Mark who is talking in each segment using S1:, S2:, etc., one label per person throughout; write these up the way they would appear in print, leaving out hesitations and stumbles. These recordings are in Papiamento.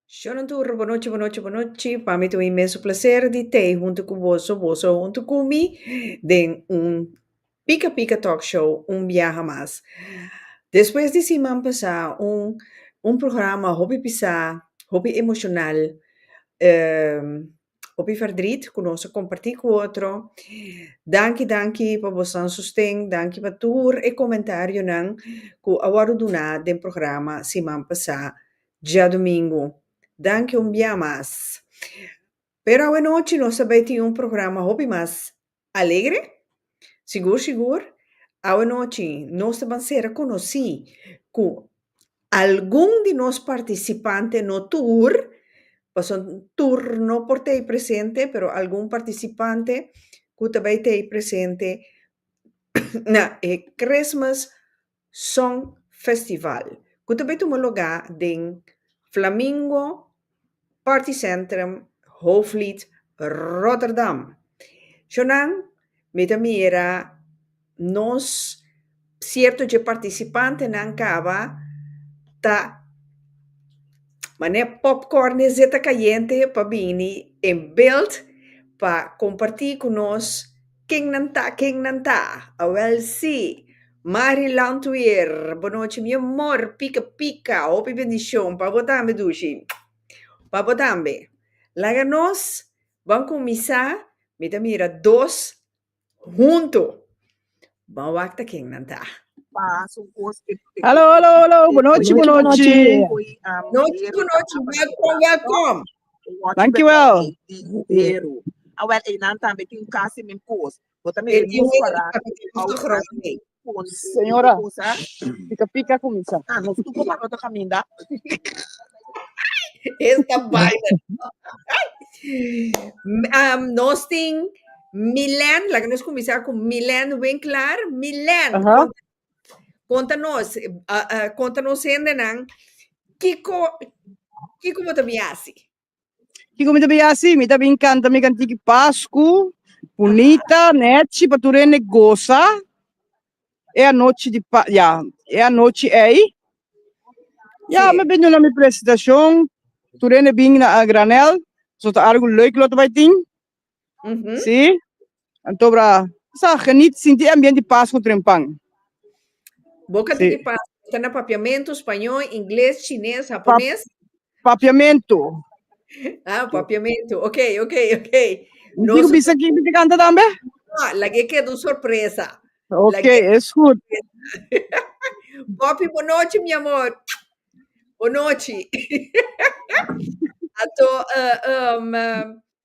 S1: Shonan tur, bonochi, bonochi, bonochi. Pa mi ta un inmenso placer di tei hunto cu boso, boso hunto cu mi den un Pika Pika Talk Show un biaha mas. Despues di siman pasa un un programa hopi pisa, hopi emocional, hopi verdriet cu nos a comparti cu otro. Danki, danki pa bosonan sosten, danki pa tur e comentarionan cu a wordo duna den programa siman pasa djadumingu. Danki un bia mas. Pero awenochi nos ta bay tin un programa hopi mas alegre. Sigur sigur, awenochi nos ta ban sera conoci cu algun di nos participante, no tur, pasobra tur no por ta ey presente, pero algun participante cu ta bay ta ey presente na e Christmas Song Festival cu ta bay tuma luga den Flamingo Party Centrum, Hoofdvliet, Rotterdam. Shonan, mi ta mira nos cierto dje participantenan caba ta manera popcorn e zeta cayente pa bini en beeld pa comparti cu nos ken nan ta, ken nan ta. Awel si, Mari Landweer, bonochi mi amor, pika pika, hopi bendicion pa bo tambe dushi, pa bo tambe. Laga nos ban cuminsa, mi ta mira dos hunto, ban wak ta ken nan ta.
S2: Hallo, hallo, hallo, bonochi, bonochi.
S1: Nochi, bonochi, welkom, welkom.
S2: Dankjewel.
S3: Awel, einan tambe tin casi min kos. Bo ta
S1: E
S3: mira
S1: tin
S3: nos
S1: hende
S3: para
S1: ta papia nos ta grandi.
S2: Señora, pika pika kuminsá.
S3: Ah, nos tuko pa no ta kaminda.
S1: Esta vaina. Nos tin Milen, laga nos kuminsá ku Milen Winklaar. Milen,
S2: Aha.
S1: konta, konta nos, konta nos hendenan kiko kiko bo ta bin hasi?
S2: Kiko mi ta bin hasi? Mi ta bin kanta mi kantiki Pasku, bunita, nechi, pa tur hende gosa e anochi di pa, ya, e anochi ei. Ya,
S1: Sí.
S2: mi bin duna mi presentashon, tur hende bin na Granel, so ta algu leuk lo ta bai tin. Sí. Anto bra, sa geniet, sinti e ambiente di Pasku trempan.
S1: Boca
S2: Sí.
S1: di Pasku, ta na papiamento, spañó, ingles, chines, japonés?
S2: Papiamento.
S1: Ah, papiamento. Ok, ok, ok.
S2: No
S1: Nos
S2: bisa ki mi ta canta tambe?
S1: Ah, lag'é keda un sorpresa.
S2: Ok,
S1: Lag'é.
S2: is goed.
S1: Poppy, bonochi, mi amor. Bonochi. Anto,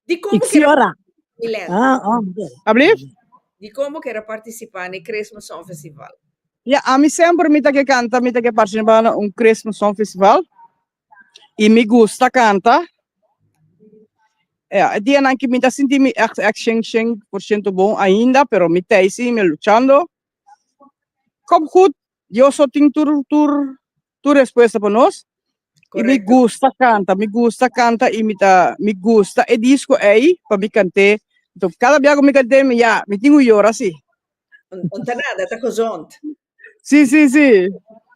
S1: di kon bo kere
S4: Ixiora.
S1: Milen?
S4: Ah, oh, ok.
S2: Alblieft?
S1: Di kon bo kere partisipá na e Christmas Song Festival?
S2: Ja, ami semper mi ta ke kanta, mi ta ke partisipá na un Christmas Song Festival. I mi gusta kanta. Ja, e dianan ki mi ta sinti mi echt echt shen shen por ciento bon ainda, pero mi ta si, mi luchando. Kom goed, Dios so tin tur tur tur respuesta pa nos. I mi
S1: Correcto.
S2: gusta kanta, mi gusta kanta i mi ta mi gusta e disco ei pa mi kant'é. Enton kada bia ku mi kant'é mi ya mi tin ku yora si.
S1: No ta nada, ta gezond.
S2: Si si si.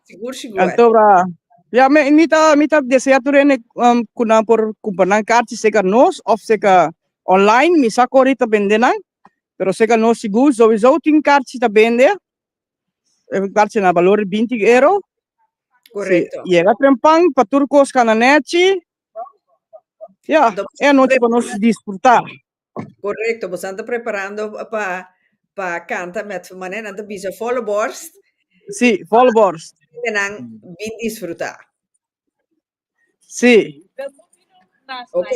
S1: Sigur sigur.
S2: Anto bra ya mi mi ta mi ta desea tur hende ku nan por kumpra nan karchi seka nos òf seka online mi sa ku ahorita bende nan pero seka nos sigur souiso tin karchi ta bende. E karchi na balor di binti euro. Si
S1: Correcto.
S2: yega trempan pa tur kos kana nechi. Ya,
S1: Anto
S2: e anochi pa nos disfruta.
S1: Correcto, boso ta preparando pa pa canta met manera nan ta bisa volle borst.
S2: Si, volle borst.
S1: Nan bin disfruta.
S2: Si.
S1: Ok.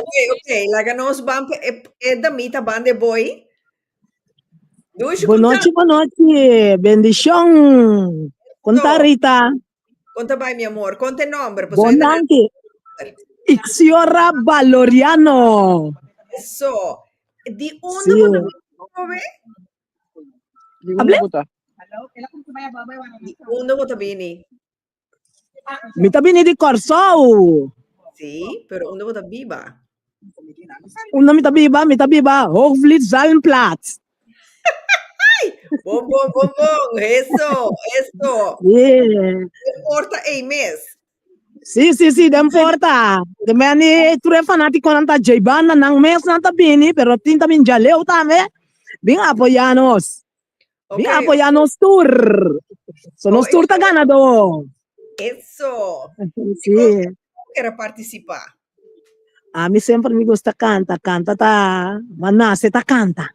S1: Ok, ok. Laga nos ban pa e, e damita ban de boy. Dushi
S4: Bonochi, bonochi. Bendishon. Konta Rita.
S1: Konta bai, mi amor. Konta e nomber.
S4: Bon danki. Ixiora Valoriano.
S1: Eso. Di unda
S4: Sí.
S1: bo ta bini,
S2: Di unda
S4: Hable?
S2: bo ta?
S1: Di unda bo ta bini?
S4: Mi ta bini di Kòrsou.
S1: Sí, pero unda bo ta biba?
S4: Unda mi ta biba? Mi ta biba Hoogvliet Zalmplaats.
S1: Bon, bon, bon, bon. Eso, eso.
S4: Yeah.
S1: E porta ei mes.
S4: Sí, sí, sí, den porta. De meni tur e fanátikonan ta djei banda, nan mes nan ta bini, pero tin ta bin djaleu tambe. Bin apoyá nos. Bin apoyá nos tur. So nos tur ta ganadó.
S1: Eso.
S4: Sí.
S1: Kier a partisipá?
S4: Ami semper mi gusta kanta, kanta ta, ma nase ta kanta.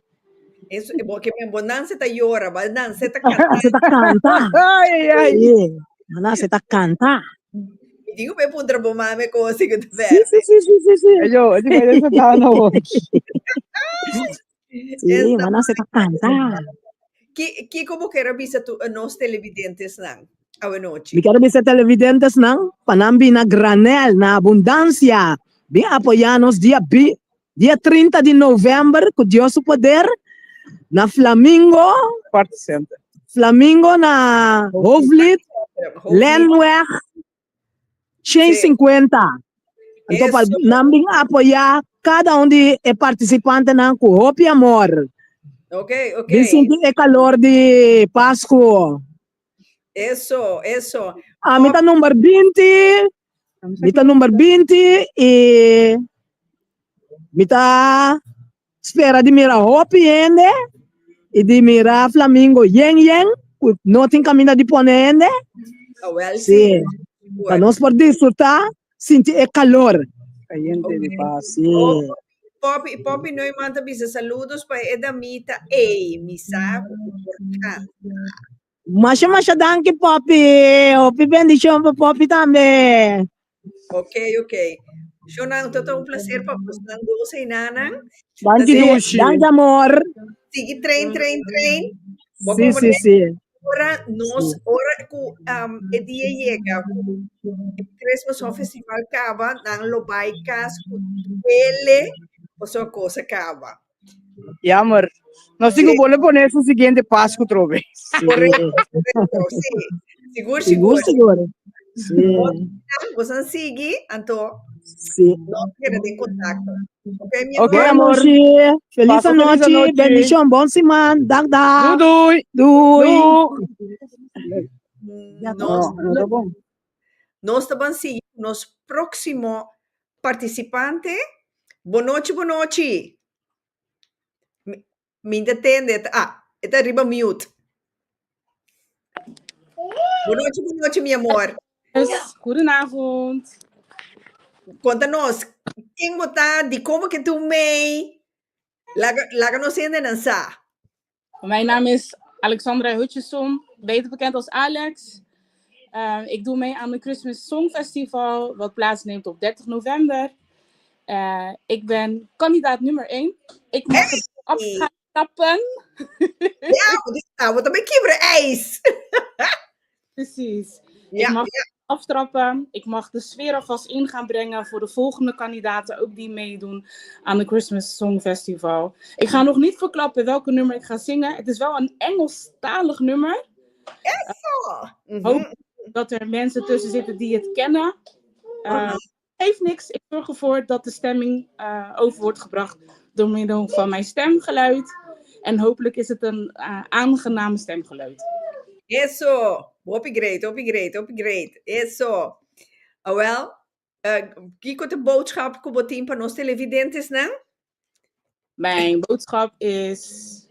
S1: Eso, bo ke men bo nanse ta yora, ba nanse ta kanta.
S4: Nase ta kanta.
S2: Ai, ai, ai.
S4: Sí, ma nase ta kanta.
S1: Mi digo pe puntra bo mame ko si ku ta
S4: Sí,
S1: verde.
S4: sí, sí, sí, sí, sí.
S2: Yo, e di bai ta na hochi.
S4: Sí, ma nase ta kanta.
S1: Ki, kiko bo kier a bisa tu nos televidentes nan awe nochi?
S4: Mi kier a bisa televidentes nan pa nan bin na granel, na abundancia, bin apoya nos dia bi, dia 30 di november cu Dios su poder na Flamingo,
S2: Party Center.
S4: Flamingo na Hoofdvliet, Lenweg, 150. Anto pa nan bin apoyá kada un di e partisipantenan ku hopi amor.
S1: Ok, ok.
S4: Bin sinti e kalor di Pasku.
S1: Eso, eso.
S4: Ami ta number 20, mi ta number 20 i mi ta Spera di mira hopi hende i di mira flamingo yen yen ku no tin kaminda di pone hende.
S1: Awel
S4: Sí, pa nos por disfrutá, sinti e kalor.
S2: Kayente di pas.
S4: Sí.
S1: Oh, Poppy, Poppy Neumann ta bisa saludos pa e damita ey, mi sa ku bo por kanta.
S4: Masha masha danki Poppy, hopi bendishon pa Poppy tambe.
S1: Ok, ok. Shonan, tot un placer pa bosnan dos einanan.
S2: Danki
S4: Sí,
S2: Dushi.
S4: danki amor.
S1: Sigui train, train, train. Bo
S4: Sí, sí,
S1: comprende?
S4: sí.
S1: Ora nos,
S4: Sí.
S1: ora ku um, e dia yega, ku e Christmas Song Festival kaba, nan lo bai kas ku duele, pasobra cosa kaba.
S2: Jammer. Nos tin ku bolbe pone su siguiente Pasku trobe.
S4: Sí.
S1: Correcto, correcto, sí. Sigur,
S4: Sigur,
S1: sigur.
S4: sigur. Sí.
S1: Bosan sigui, anto
S4: Sí.
S1: nos keda den contacto. Ok, mi
S2: Ok,
S1: amor?
S2: amor.
S4: Nochi. Feliz
S2: Pasa feliz
S4: anochi.
S2: anochi.
S4: Bendicion. Bon siman. Dag, dag.
S2: Doei
S4: Doei.
S2: doei. Doei.
S4: Ya
S1: Nos,
S2: No, no ta bon.
S1: nos ta ban sigui ku nos próximo participante. Bonochi, bonochi. Mi, mi ta tende. Ah, e ta riba mute. Bonochi, bonochi, mi amor.
S5: Goedenavond.
S1: Konta nos, ken bo ta, di komo ke tu mei? Laga, laga nos hendenan sa.
S5: Mijn naam is Alexandra Hutchison, beter bekend als Alex. Eh, ik doe mee aan de Christmas Song Festival, wat plaatsneemt op 30 november. Eh, ik ben kandidaat nummer 1. Ik mag het af gaan tappen.
S1: Ja, want ik wat een kibra ijs.
S5: Precies.
S1: Ja,
S5: Ik mag aftrappen. Ik mag de sfeer alvast in gaan brengen voor de volgende kandidaten, ook die meedoen aan de Christmas Song Festival. Ik ga nog niet verklappen welke nummer ik ga zingen. Het is wel een Engelstalig nummer.
S1: Zo.
S5: Hoop dat er mensen tussen zitten die het kennen. Geeft niks. Ik zorg ervoor dat de stemming over wordt gebracht door middel van mijn stemgeluid. En hopelijk is het een aangename stemgeluid.
S1: Eso. Hopi great, hopi great, hopi great. Eso. Awel, kiko ta e boodschap ku bo tin pa nos televidentenan?
S5: Mijn boodschap is: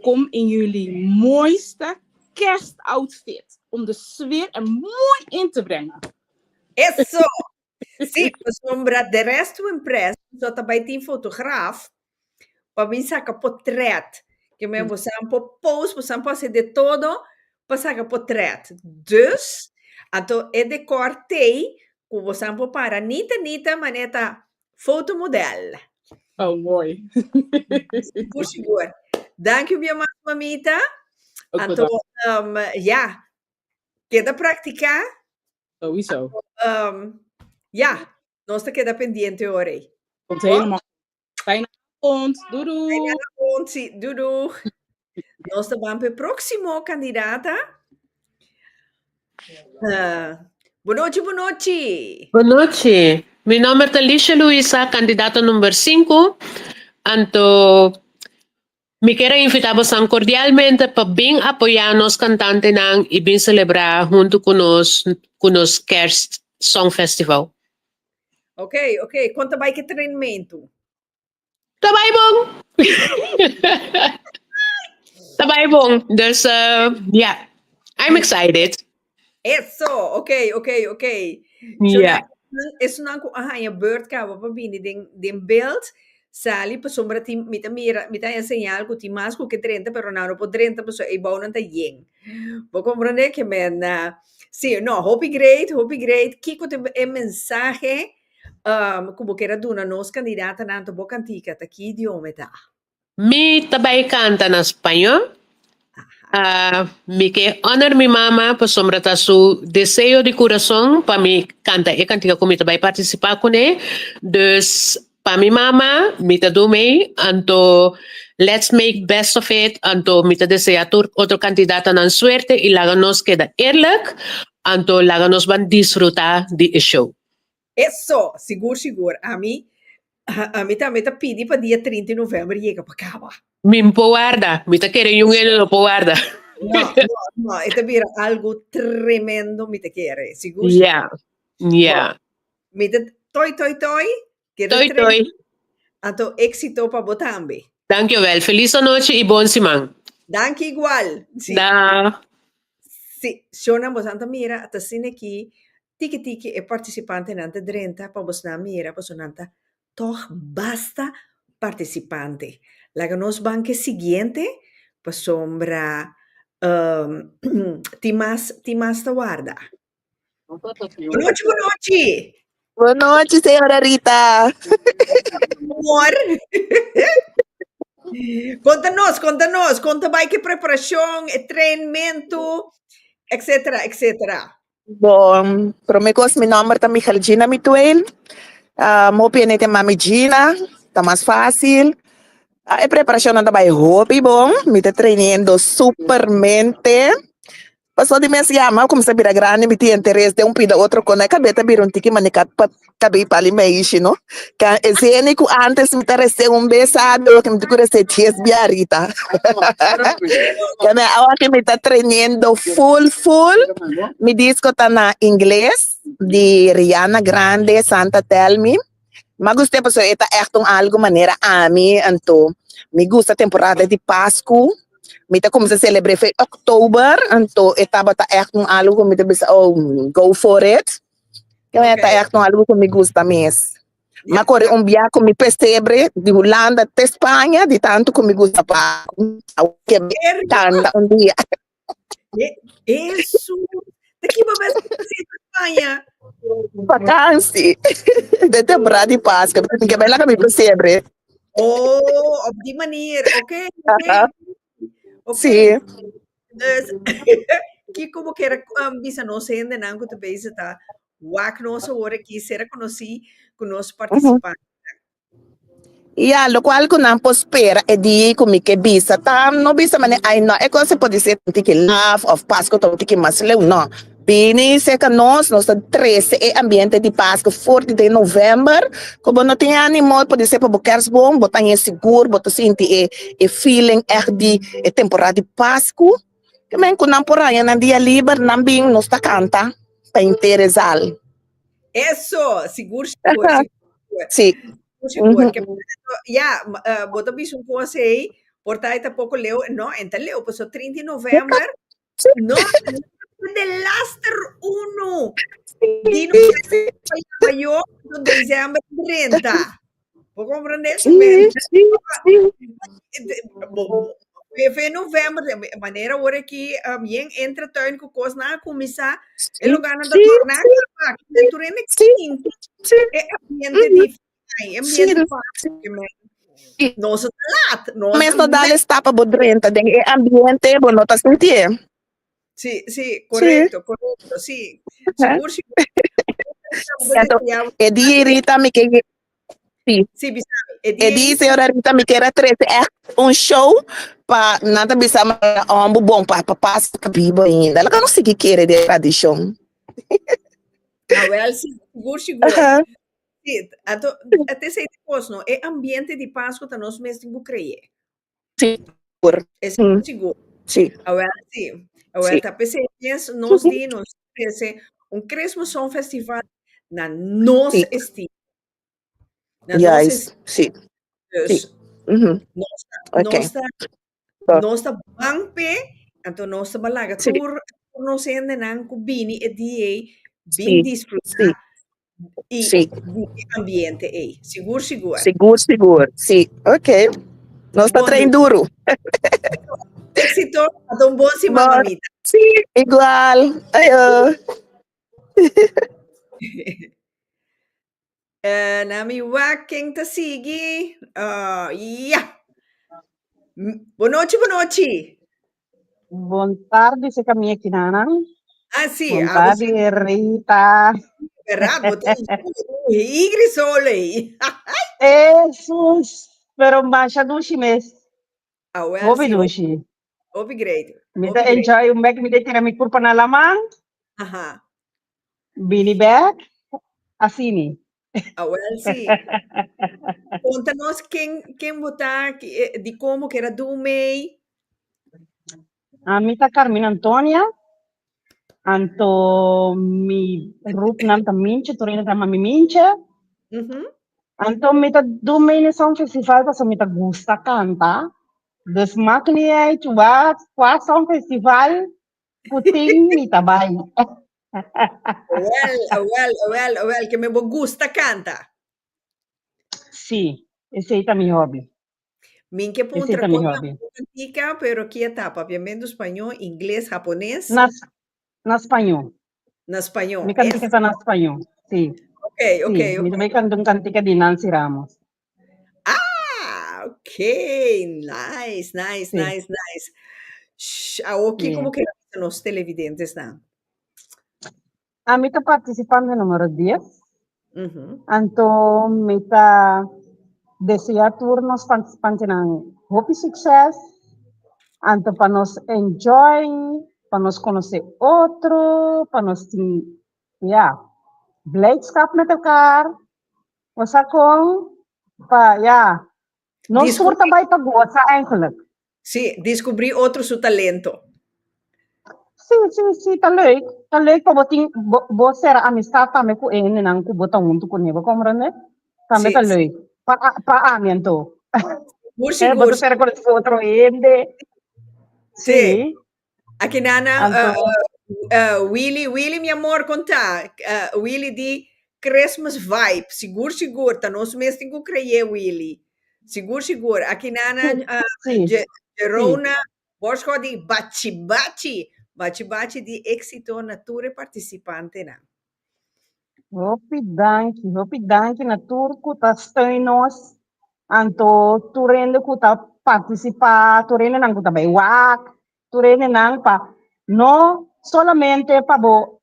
S5: kom in jullie mooiste kerstoutfit. Om de sfeer er mooi in te brengen.
S1: Eso. Sí, pasobra Dress to Impress, so ta bai tin fotograaf pa bin saka potret. Ke men bosan por post, bosan por hasi de todo pa saka potret. Dus, anto e decor t'ei ku bosan por para nita nita manera ta fotomodel.
S5: Oh, mooi.
S1: Sigur, sigur. Dank u, mi mamita.
S5: Ook
S1: Anto,
S5: bedankt.
S1: ja, keda praktiká.
S5: Sowieso.
S1: Ja, nos ta keda pendiente ora ei.
S5: Komt helemaal goed. Fijne avond. Doei doei.
S1: Fijne avond. Sí, doei doei. Nos ta ban p'e próksimo kandidata. Bonochi, bonochi.
S6: Bonochi. Mi nòmber ta Lisha Luisa, kandidato number 5. Anto mi kier a invitá bosan kordialmente pa bin apoyá nos kantantenan i bin selebrá huntu ku nos ku nos kerst. Songfestival.
S1: Ok, ok. Kon ta bai ku e trainamentu?
S6: Ta bai bon. Ta bai bon. Dus uh, ja, I'm excited.
S1: Eso, ok, ok, ok.
S6: Ja.
S1: Esunnan ku a haña beurt kaba pa bini den den beeld, sali pasobra tin mi ta mira, mi ta haña señal ku tin mas ku ke drenta, pero nan no por drenta pasobra e bounan ta yen. Bo komprondé ke men? Sí, no, hopi great, hopi great. Kiko ta e mensahe um, ku bo kier a duna nos kandidatanan anto bo kantika ta ki idioma e ta?
S6: Mi ta bai kanta na spañó. Ah, mi ke honor mi mama pasobra ta su deseo di kurason pa mi kanta e kantika ku mi ta bai partisipá kuné. Dus pa mi mama mi ta du mei, anto let's make best of it, anto mi ta deseá tur otro kandidatanan suerte i laga nos keda eerlijk, anto laga nos ban disfrutá di e show.
S1: Eso! Sigur sigur. Ami ami tambe ta pidi pa dia 30 november yega pa kaba.
S6: Mi n'po warda. Mi ta kere yun hende no por warda.
S1: No, no, no. E ta bira algo tremendo mi ta kere. Sigur sigur.
S6: Ya, ya.
S1: Mi ta toi toi toi. Keda
S6: Toi toi.
S1: Anto éxito pa bo tambe.
S6: Dankjewel. Feliz anochi y bon siman.
S1: Danki igual. Sí.
S6: Da.
S1: Sí, shownan bosan ta mira ta asina aki tiki tiki e participantenan ta drenta pa bosnan mira pasobra nan ta tog basta participante. Laga nos ban ke siguiente pasobra tin mas tin mas ta warda. Bonochi bonochi!
S3: Bonochi señora Rita.
S1: Amor. Konta nos, konta nos, konta bai ke preparashon, e trainmentu, etcetera, etcetera.
S3: Bon, prome kos mi nomber ta Michelgina Mituel. Um, hopi hende ta mami Gina, ta mas fácil. Ah, e preparashonnan ta bai hopi bon, mi ta trainendo supermente. Paso di mes ya, mi a cuminsa bira grandi, mi tin interes den un pida otro con e cabia ta bira un tiki mane cabei pali meishi no. Ca e zeni cu antes mi ta rece un bes sabi awo mi tin cu rece dies bia Rita. Kende awo aki mi ta trainendo full full, mi disco ta na ingles di Rihanna Grande, Santa Tell Me. Mi a gusta pasobra e ta echt un algo manera ami, anto mi gusta temporada di Pascu, mi ta cuminsa celebre fe october, anto e tabata echt un algo cu mi ta bisa oh go for it, e ta echt un algo cu mi gusta mes. Mi a core un bia cu mi pesebre di Hulanda te Spaña di tanto cu mi gusta Pascu, awe mi canta un dia.
S1: Eso. Te ki bo bes España?
S3: Vakantie. De temporada di Pasca. Mi ke bai laga mi pesebre.
S1: Oh, op die manier. Oké, oké. Oké.
S3: Sí.
S1: Dus, kiko bo kier um, bisa nos hendenan ku ta bezig ta wak nos awor aki, ser konosí ku nos participante.
S3: Ya, locual cu nan por spera e dia cu mi ke bisa ta no bisa manera ay no e cosa pode ser un tiki laf of Pascu ta un tiki mas leu, no. Bini cerca nos, nos ta trece e ambiente di Pascu for di den november cu bo no tin animo pode ser pa bo kerstboom, bo ta haña sigur, bo ta sinti e e feeling echt di e temporada di Pascu. Ke men cu nan por haña nan dia liber nan bin nos ta canta pa henter e zaal.
S1: Eso, sigur, sigur, sigur.
S3: Sí.
S1: Sigur, sigur. Que, ja, uh, bo ta bisa un cosa ei, por ta ta poco leu, no, en ta leu, paso 30 de november, no, de laster uno. Di november, mayo, december 30. Bo comprende?
S3: Sí, sí, sí.
S1: Fe november, manera awor aki, um, yen entra tuin ku kos na kuminsá, e lugar nan ta torná kaba, ki tur hende sinti e ambiente di fin, e ambiente di fin. Nos ta laat, nos
S3: Mes no dale stap pa bo drenta den e ambiente, bo no ta sintié.
S1: Sí, sí, correcto, correcto, sí. Sigur, sigur.
S3: Anto, e dia Rita mi ke Sí.
S1: Sí, bisami.
S3: E dia señora Rita mi kier a trece echt un show pa nan ta bisa manera homber bon pa pa pasa ta bibo ainda. Laga nos sigui kere den tradicion.
S1: Ah, wel, sí, sigur, sigur. Sí, anto, te esei kos, no? E ambiente di Pascu ta nos mes tin ku kree.
S3: Sigur.
S1: Es mm. sigur.
S3: Sí.
S1: Awel, sí. Awel, sí. ta p'esei mes nos di nos trece Un Christmas Song Festival na nos estilo. Na nos
S3: Juist, sí.
S1: Dus
S3: Sí.
S1: nos ta, nos ta, nos ta ban p'e, anto nos ta balaga tur nos hendenan ku bini e dia ei, bin disfrutá i di e ambiente ei. Sigur, sigur.
S3: Sigur, sigur. Sí, ok. Nos ta
S1: Bon
S3: train duru.
S1: Éxito, anto un bon siman,
S3: Bon.
S1: mamita.
S3: Sí, igual. Ayo.
S1: Eh, na mi wak ken ta sigui. Ah, ya. Bonochi, bonochi.
S7: Bon tardi, se camia Kinana.
S1: Ah, sí.
S7: Bon
S1: ah,
S7: tardi, Rita.
S1: Verdad, bo ta igri solo ei.
S7: Jesus, pero masha dushi mes.
S1: Ah, well,
S7: Hopi
S1: sí,
S7: dushi.
S1: hopi great.
S7: Mi
S1: Hopi
S7: ta
S1: great.
S7: enjoy un bek, mi ta tira mi kurpa na laman.
S1: Aha.
S7: Bini bek, asini.
S1: Awel sí. Konta nos ken ken bo ta, di kon bo kera du mei.
S7: Ami ta Carmina Antonia, anto mi roepnaam ta Mintje, tur hende ta yama mi Mintje. Anto mi ta du mei na e Song Festival pasobra mi ta gusta kanta, dus maak niet uit wa kua Song Festival ku tin mi ta bai.
S1: Awel, awel, awel, awel, ke me bo gusta kanta.
S7: Sí, esei ta mi hobby.
S1: Min ke
S7: Esei
S1: puntra
S7: ta mi
S1: kon
S7: hobby.
S1: kantika, pero ki e ta? Papiamentu, spañó, ingles, hapones?
S7: Na, na spañó.
S1: Na spañó.
S7: Mi kantika ta na spañó, sí.
S1: Ok, ok,
S7: Sí, mi
S1: ok.
S7: ta bai kanta un kantika di Nancy Ramos.
S1: Ah, ok, nice, nice,
S7: Sí.
S1: nice, nice. Shh, awo kiko
S7: Sí.
S1: bo kere bisa nos televidentesnan?
S7: Ami ta participante numero dies, anto mi ta desea tur nos participantenan hopi succes, anto pa nos enjoy, pa nos conoce otro, pa nos tin, ya, blijdschap met elkaar, Bo sa kon pa, ya. Nos tur ta bai pa gosa eigenlijk.
S1: Sí, descubrí otro su talento.
S7: Sí, sí, sí, ta leuk. Ta leuk pa bo tin, bo, bo sera amistad tambe ku e hendenan ku bo ta huntu kuné, bo komprende? Tambe ta leuk. Pa, pa ami anto.
S1: Sigur,
S7: Eh, bo
S1: sigur.
S7: ta sera konosí ku otro hende.
S1: Sí.
S7: Sí.
S1: Aki nana
S7: Anto.
S1: Willy, Willy mi amor kon ta? Willy di Christmas vibe, sigur sigur ta nos mes tin ku kreye Willy. Sigur sigur. Aki nana Jerona Borschow di bachi bachi, bachi bachi di éxito na tur e partisipantenan.
S7: Hopi danki, hopi danki na tur ku ta steun nos, anto tur hende ku ta partisipá, tur hendenan ku ta bai wak, tur hendenan pa no solamente pa bo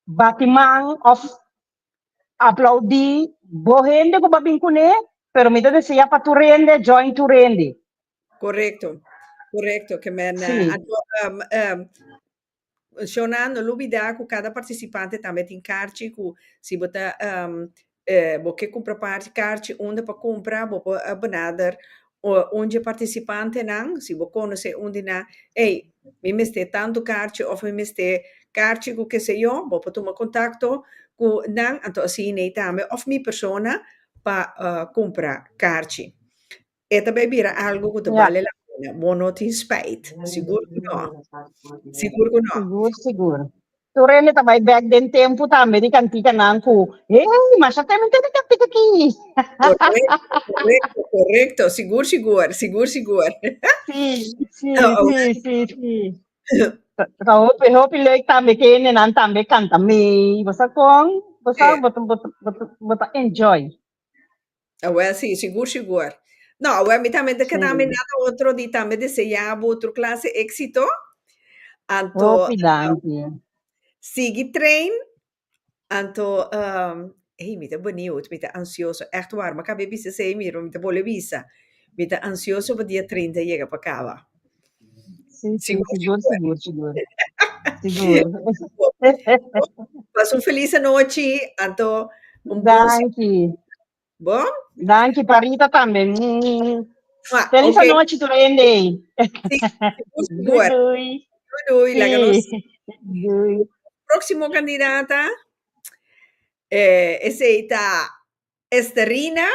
S7: bati man òf aplaudí bo hende ku bo a bin kuné, pero mi ta desea pa tur hende join tur hende.
S1: Korekto, korekto, ke men anto Shona, no lubida ku kada partisipante tambe tin karchi ku si bo ta bo ke kumpra parti karchi unda pa kumpra bo por benader un dje partisipantenan si bo konosé un di nan ey mi mester tantu karchi òf mi mester karchi ku keseyo bo por tuma kontakto ku nan anto asina ei tambe òf mi persona pa kumpra karchi. E ta bay bira algo cu ta bale la pena. Bo no tin spijt. Sigur cu no. Sigur cu no.
S7: Sigur, sigur. Tur hende ta bay bek den tempo tambe di kantikanan cu, hey, masha tem di kantika aki.
S1: Correcto, correcto, correcto. Sigur, sigur, sigur, sigur.
S7: Sí, sí, sí, sí, sí. Ta hopi, hopi leuk tambe ke hendenan tambe kanta mee. Bo sa kon? Bo sa, bo ta, bo ta, bo ta enjoy.
S1: Awel sí, sigur sigur. No, awel mi tambe ta keda mi nada otro di tambe deseá bo otro klase éksito. Anto
S7: Hopi danki.
S1: sigui train. Anto, hey, mi ta benieuwd, mi ta ansioso, ègt waar. Mi a kaba bisa esei, mira, mi ta bolbe bisa. Mi ta ansioso pa dia 30 yega pa kaba.
S7: Sí, sí, sigur, sigur, sigur. Sigur.
S1: Pasa un feliz anochi, anto un bon
S7: Danki.
S1: Bon?
S7: Danki pa Rita tambe.
S1: Ah,
S7: Feliz
S1: okay.
S7: anochi tur hende.
S1: Sí, sigur, sigur.
S7: Doei, doei.
S1: Doei, doei. Laga nos
S7: Sí. Doei.
S1: próximo kandidata. Eh, esei ta Esterina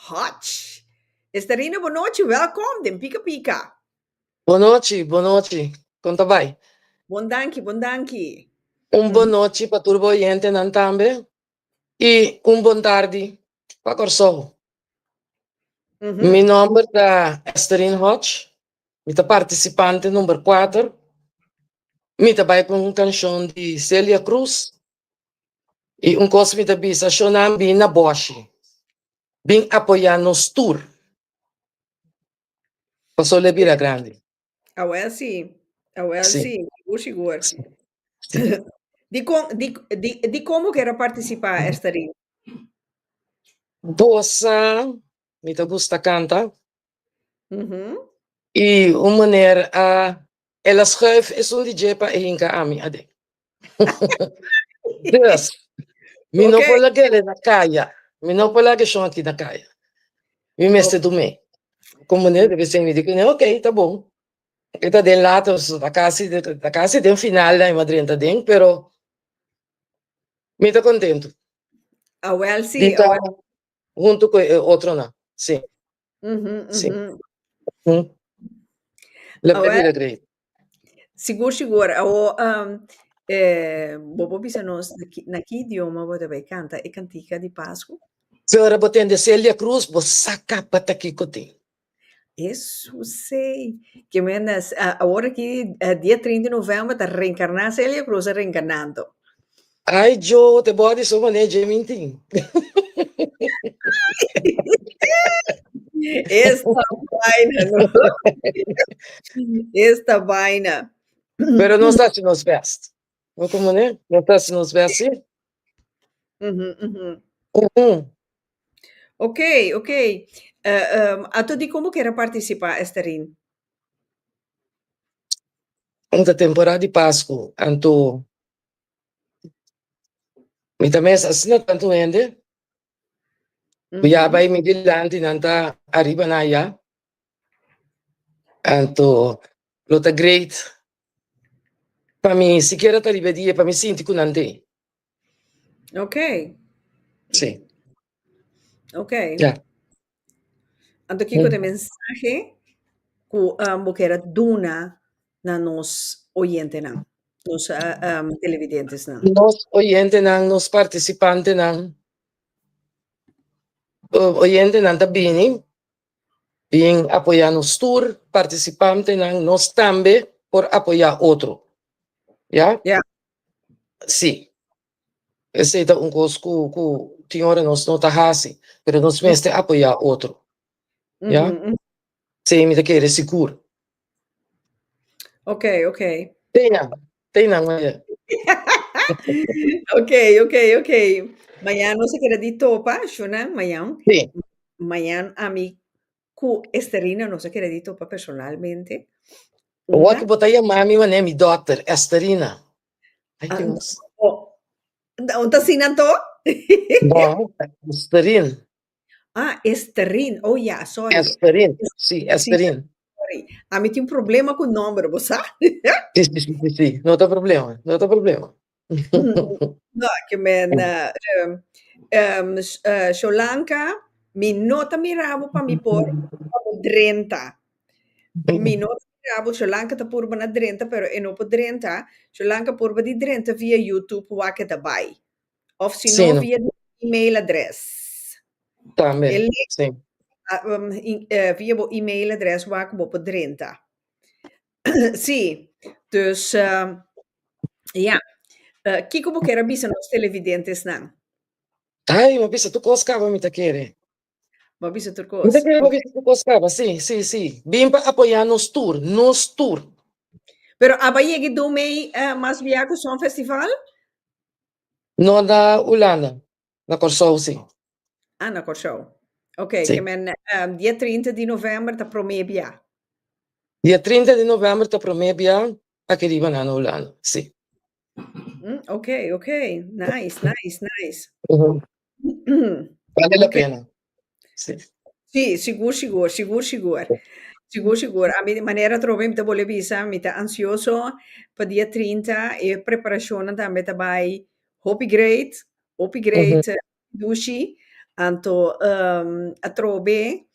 S1: Hodge. Esterina, bon nochi, welkom den Pika Pika.
S8: Bon nochi, bon nochi. Kon ta bai?
S1: Bon danki, bon danki.
S8: Un bon nochi pa tur bo oyentenan tambe i un bon tardi pa Kòrsou. Mi nòmber ta Esterine Hodge, mi ta partisipante number kuater. Mi ta bai ku un kanshon di Celia Cruz i un kos mi ta bisa, shonnan bin na bòshi, bin apoyá nos tur. Paso lo e bira grandi.
S1: Awel si, awel
S8: Sí.
S1: si, sigur sigur.
S8: Sí. Sí.
S1: Di kon di di di kon bo kier a partisipá Esterin?
S8: Bosa, mi ta gusta kanta.
S1: Mhm.
S8: I un meneer a el a schuif esun di dje pa e hinka ami aden. Dus, mi no por lag'é na kaya. Mi no por laga e shon aki na kaya. Mi mester dum'é. Kon meneer debe ser mi di kuné, ok, ta bon. E ta den later, so ta kasi, ta kasi den final nan e madrenta den, pero mi ta kontentu.
S1: Awel si,
S8: Di ta
S1: awel.
S8: huntu ku e otronan, si.
S1: Mhm,
S8: Si.
S1: mhm.
S8: Mm. Lo
S1: Awel.
S8: bira great.
S1: Sigur, sigur. Awo, um, eh, bo por bisa nos na ki, na ki idioma bo ta bai kanta e kantika di Pasku?
S8: Si ora bo tende Celia Cruz, bo sa kapa ta kiko tin.
S1: Eso sei. Ke men, awor aki, dia 30 di november ta reencarná Celia Cruz a reencarnando.
S8: Ai Joe, te body so mané dje mintin.
S1: Esta vaina, no? Esta vaina.
S8: Pero nos ta haci nos best. No como ne? Nos ta haci nos best, sí.
S1: Mhm, mhm.
S8: Mhm.
S1: Ok, ok. Uh, um, ato di como quer participar, Esterin?
S8: Un ta temporada di Pascu, anto Mi ta mes asina tantu hende ku ya bai mi dilanti nan ta ariba na aya. Anto lo ta great pa mi sikiera ta riba e dia pa mi sinti ku nan t'ei.
S1: Ok.
S8: Sí.
S1: Ok.
S8: Ya.
S1: Anto kiko ta e mensahe ku bo kier a duna na nos oyentenan, nos televidentesnan?
S8: Nos oyentenan, nos partisipantenan, oyentenan ta bini, bin apoyá nos tur, partisipantenan, nos tambe por apoyá otro. Ya?
S1: Ya.
S8: Sí. Esei ta un kos ku ku tin ora nos no ta hasi, pero nos mester apoyá otro. Ya? Esei mi ta kere sigur.
S1: Ok, ok.
S8: Teinan, teinan mañana.
S1: Ok, ok, ok. Mañana nos a keda di topa, Shunan, mañan.
S8: Sí.
S1: Mañan ami ku Esterina nos a keda di topa personalmente.
S8: Wak bo ta yama mi manera mi dòkter, Esterina. Ay, Dios.
S1: Un ta asina anto?
S8: No, Esterin.
S1: Ah, Esterin. Oh ya, sorry.
S8: Esterin, sí, Esterin.
S1: Sorry. Ami tin un problema ku nomber, bo sa?
S8: Sí, sí, sí, sí, sí. No ta problema, no ta problema.
S1: No, ke men, um, um, Sholanka, mi no ta mira bo pa mi por pa bo drenta. Mi no ta mira bo, Sholanka ta purba na drenta, pero e no por drenta. Sholanka purba di drenta via YouTube wak e ta bai. Of si
S8: Sí,
S1: no
S8: no.
S1: via di email address.
S8: Tambe,
S1: E link,
S8: sí.
S1: ah, um, in, eh, via bo email address wak bo por drenta. Sí, dus uh, ja. Uh, kiko bo kier a bisa nos televidentesnan?
S8: Ai, mi a bisa tur kos kaba mi ta kere.
S1: Bo a bisa tur
S8: Mi ta
S1: kos.
S8: kere bo bisa tur kos kaba, sí, sí, sí. Bin pa apoyá nos tur, nos tur.
S1: Pero aba yegi do mei uh, mas bia ku son festival?
S8: No na Hulanda, na Kòrsou sí.
S1: Ah, na Kòrsou. Ok,
S8: Sí.
S1: ke men um, dia 30 di novèmber ta promé bia.
S8: Dia 30 di novèmber ta promé bia aki riba na Hulanda, sí.
S1: Mm, ok, ok. Nice, nice, nice.
S8: Ujú. Vale la
S1: Ok.
S8: pena. Sí.
S1: Sí, sigur, sigur, sigur, sigur. Sigur, sigur. Ami manera atrobe mi ta bolbe bisa, mi ta ansioso pa dia 30. E preparashonnan tambe ta bai hopi great, hopi great, dushi. Anto atrobe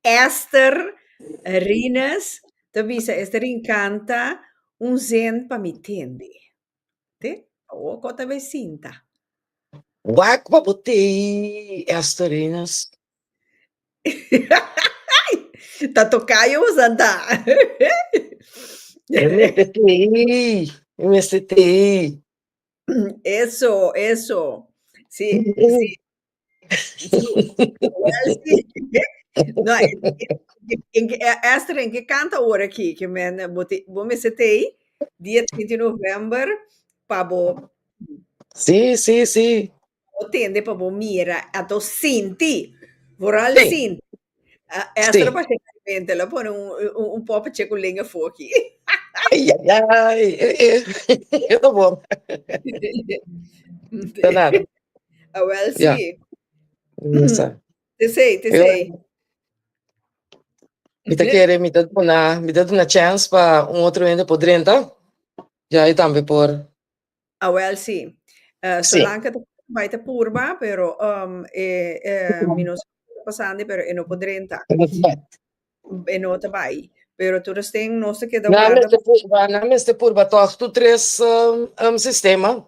S1: Esther Rines ta bisa, Esterin kanta un zin pa mi tende. Te, awor ko ta bai sinta.
S8: Wak pa bo tei, Esther Rines.
S1: Ta tocayo bo santa.
S8: E mester tei, e mester tei.
S1: Eso, eso. Sí, sí. Wel, sí. No, Esther, en ke kanta ora aki? Ke men, bo te, bo mester tei dia 30 november pa bo
S8: Sí, sí, sí.
S1: bo tende, pa bo mira, anto sinti, vooral sinti. Ah, Esther apasionadamente la pone un poppetje ku lenga foki.
S8: Ai, ai, ai. Eh, eh. Ta bon. Ta nada.
S1: Ah, wel, sí.
S8: Misa.
S1: Te sei, te sei.
S8: Mi ta kere, mi ta duna chance pa un otro hende por drenta. Ya e tambe por.
S1: Ah, wel, sí. Solanke ta bai ta purba, pero mi no sa kiko ta pasando, pero e no por drenta. E no ta bai. Pero tur esten nos ta keda
S8: Nan
S1: warda.
S8: mester purba, nan mester purba tòg tur tres sistema.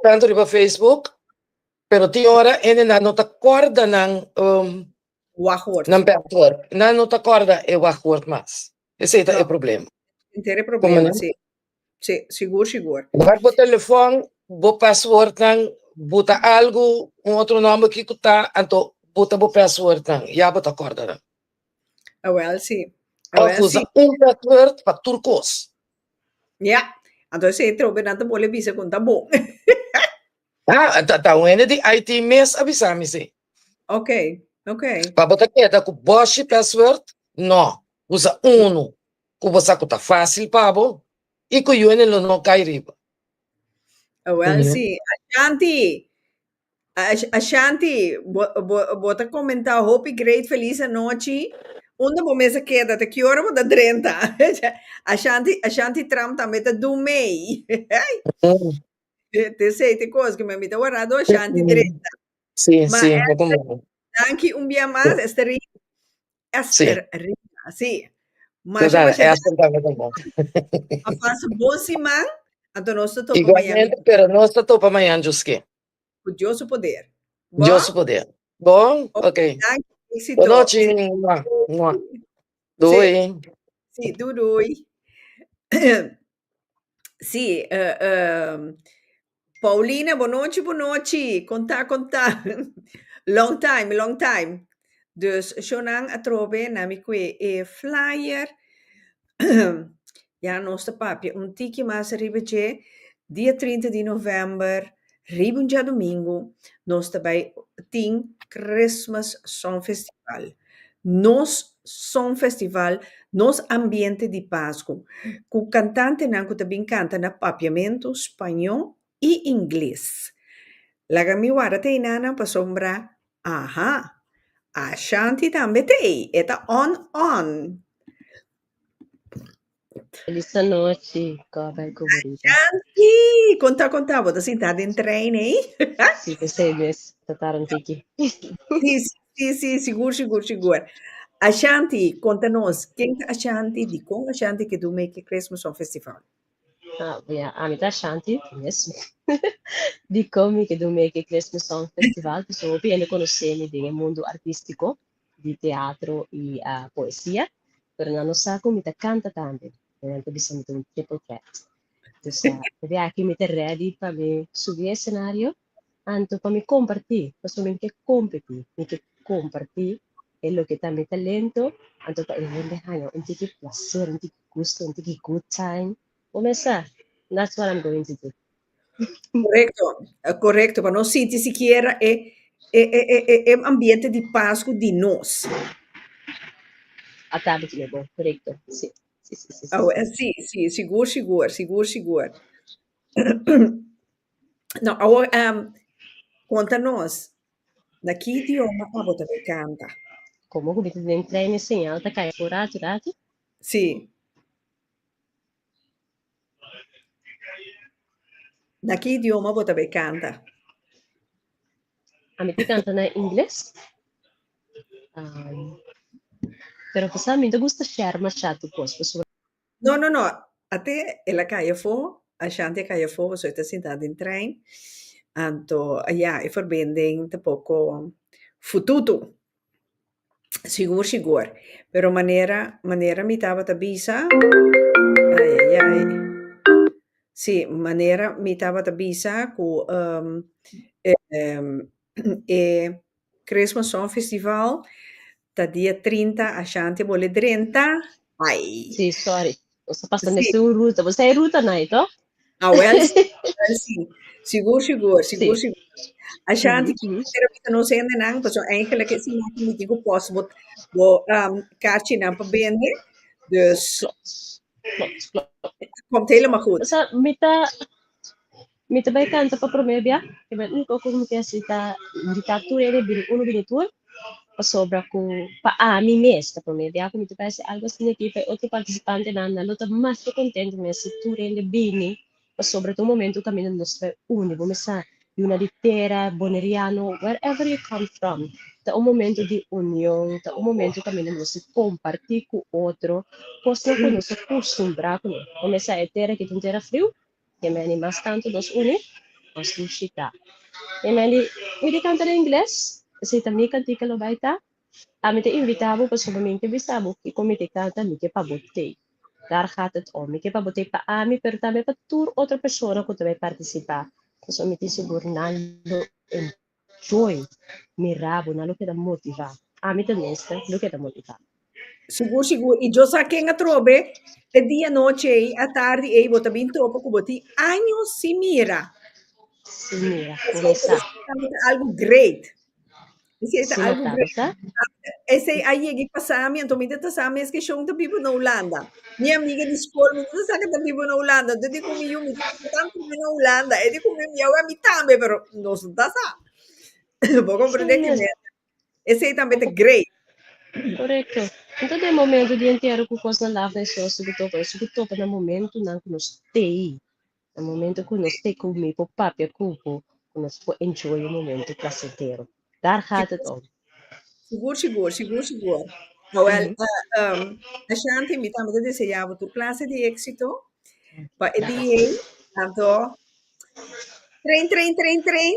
S8: Tanto riba Facebook, pero tin ora hendenan no ta kòrda nan
S1: Wachtwoord.
S8: Nan password. Nan no ta kòrda e wachtwoord mas. Esei ta e
S1: No.
S8: problema.
S1: Henter e
S8: Como
S1: problema,
S8: no?
S1: sí. Sí, sigur, sigur.
S8: Wak bo telefòn, bo passwordnan, buta algu, un otro nòmber kiko ta, anto buta bo passwordnan, ya bo ta kòrda nan.
S1: Awel, sí.
S8: Òf
S1: Awel,
S8: usa
S1: sí.
S8: un password pa tur kos.
S1: Ja, anto esei trobe nan ta bole bisa ku ta bon.
S8: Ah, ta un hende di IT mes a bisa mi esei.
S1: Ok, ok.
S8: Pa bo ta keda ku boshi password? No, usa unu ku bo sa ku ta fásil pa bo i ku yuene lo no kai riba.
S1: Awel sí. Ashanti! Ashanti, bo, bo, bo ta komentá hopi great felis anochi. Unda bo mes a keda? Ta ki ora bo ta drenta? Ashanti, Ashanti Trump tambe ta du mei. Te sei te kos ku mi ta warado Ashanti drenta.
S8: Sí,
S1: Ma
S8: sí,
S1: Esther,
S8: bo komprende.
S1: danki un bia mas, Esther Esther Rina, sí. Masha,
S8: Total,
S1: masha
S8: Esther tambe ta bon.
S1: A pasa bon siman, anto nos ta topa mañan.
S8: Igualmente, pero nos ta topa mañan djuske.
S1: Ku Dios su poder.
S8: Dios su poder. Bon? Ok.
S1: Danki, éxito.
S8: Bon nochi. Mua, mua. Doei.
S1: Sí, doei doei. Sí, Paulina, bon nochi, bon nochi. Konta, konta. Long time, long time. Dus, shownan atrobe na mi kue e flyer. Ya nos ta papia un tiki mas riba dje. Dia 30 di novèmber, riba un djadumingu, nos ta bai tin Christmas Song Festival. Nos Song Festival, nos ambiente di Pasku, ku kantantenan ku ta bin kanta na papiamentu, spañó i ingles. Laga mi warda te einanan pasobra, aha, Ashanti tambe t'ei, e ta on on.
S9: Feliz anochi, Corbel ku Borita.
S1: Ashanti! Konta, konta, bo ta sinta den trein, ei?
S9: Sí, p'esei mes, ta tarda un tiki.
S1: Sí, sí, sí, sigur, sigur, sigur. Ashanti, konta nos, ken ta Ashanti, dikon Ashanti ke dun Make Christmas Song Festival?
S9: Ah, ya, ami ta Ashanti, mes. Dikon mi ke dun Make Christmas Song Festival? Pasobra hopi hende konosé mi den e mundu artístiko. di teatro y poesia, pero nan no sa cu mi ta canta tambe. Y nan ta bisa mi ta un triple threat. Dus de aki mi ta ready pa mi subi e escenario, anto pa mi comparti, pasobra mi no ke competi, mi ke comparti e loke ta mi talento, anto pa e hende haña un tiki placer, un tiki gusto, un tiki good time. Bo mes sa, that's what I'm going to do.
S1: Correcto, correcto, pa no sinti sikiera e ambiente di Pascu di nos.
S9: A tarde ki bon, correcto. Sí. Sí, sí, sí, sí.
S1: Oh, sí, sí, sigur, sigur, sigur, sigur. No, awor, konta nos. Na ki idioma abo ta bay canta?
S9: Como cu mi ta den trein e señal ta cay por ratu ratu.
S1: Sí. Na ki idioma bo ta bay canta?
S9: Ami ta canta na ingles. Um, pero pasá mi ta gusta share masha tur cos pasobra.
S1: No, no, no. Ate el a cay afó, Ashanti a cay afó, pasobra e ta sinta den trein. Anto, ya, e verbinding ta poco fututu. Sigur, sigur. Pero manera, manera mi tabata bisa, ai, ai, ai. Sí, manera mi tabata bisa cu e Christmas Song Festival ta dia 30, Ashanti a bole drenta. Ai.
S9: Sí, sorry. Nos a pasa mesun ruta. Bo sa e ruta nai, toch?
S1: Ah, wel sí, wel sí. Sigur, sigur, sigur, sigur. Ashanti, pero bisa nos hendenan, pasobra eigenlijk e siman ku mi tin ku post bo, bo um, kaartjenan pa bende. Dus,
S9: Klopt, klopt, klopt.
S1: komt helemaal goed.
S9: Sa, mi ta, Mi ta bai kanta pa promé bia, e bai úniko ku mi ke hasi ta invitá tur hende bini unu bini tur, pasobra ku pa ami mes ta promé bia ku mi ta bai hasi algu asina aki pa e otro partisipantenan nan lo ta masha kontentu mes si tur hende bini, pasobra ta un momentu kaminda nos ta bai uni, bo mes sa yuna di tera, boneriano, wherever you come from, ta un momentu di union, ta un momentu kaminda nos ta kompartí ku otro kosnan ku nos a kustumbrá kuné, bo mes sa e tera aki ta un tera friu, Ke meni mas tantu nos uni, nos dushi ta. Ke meni, mi di kanta na ingles, esei ta mi kantika lo bai ta. Ami ta invita bo pasobra mi ke bisa bo kiko mi te kanta, mi ke pa bo tei. Daar gaat het om. Mi ke pa bo tei pa ami, pero tambe pa tur otro persona ku ta bai partisipá. Pasobra mi tin sigur nan lo enjoy mira bo, nan lo keda motivá. Ami tenminste lo keda motivá.
S1: Sigur, sigur. I yo sa ken atrobe e dia nochi ei, atardi ei, bo ta bin topa ku bo tin años sin mira.
S9: Sin mira, bo sa.
S1: Esei ta algu great. Esei ta
S9: Sin
S1: algu
S9: nota, bo
S1: great.
S9: sa?
S1: Esei a yega i pasa mi, anto mi ta sa mes ke shon ta biba na Hulanda. Mi amiga di skol, mi ta sa ke ta biba na Hulanda. Anto e di ku mi, yu, mi ta tantu biba na Hulanda. E di ku mi, mi awe mi tambe, pero nos no ta sa. Bo komprende
S9: Sin
S1: ki
S9: mes.
S1: mi? Esei tambe ta great.
S9: Correcto. Anto den momento di entiero ku kosnan laf na esei nos ku topa, nos ku topa na momentonan ku nos tei, na momento ku nos tei ku mi por papia ku bo, ku nos por enjoy un momento placentero. Daar gaat het om.
S1: Sigur, sigur, sigur, sigur. Awel, uh, um, Ashanti, mi tambe ta deseá bo tur clase di éxito pa e dia ei. Anto, train, train, train, train.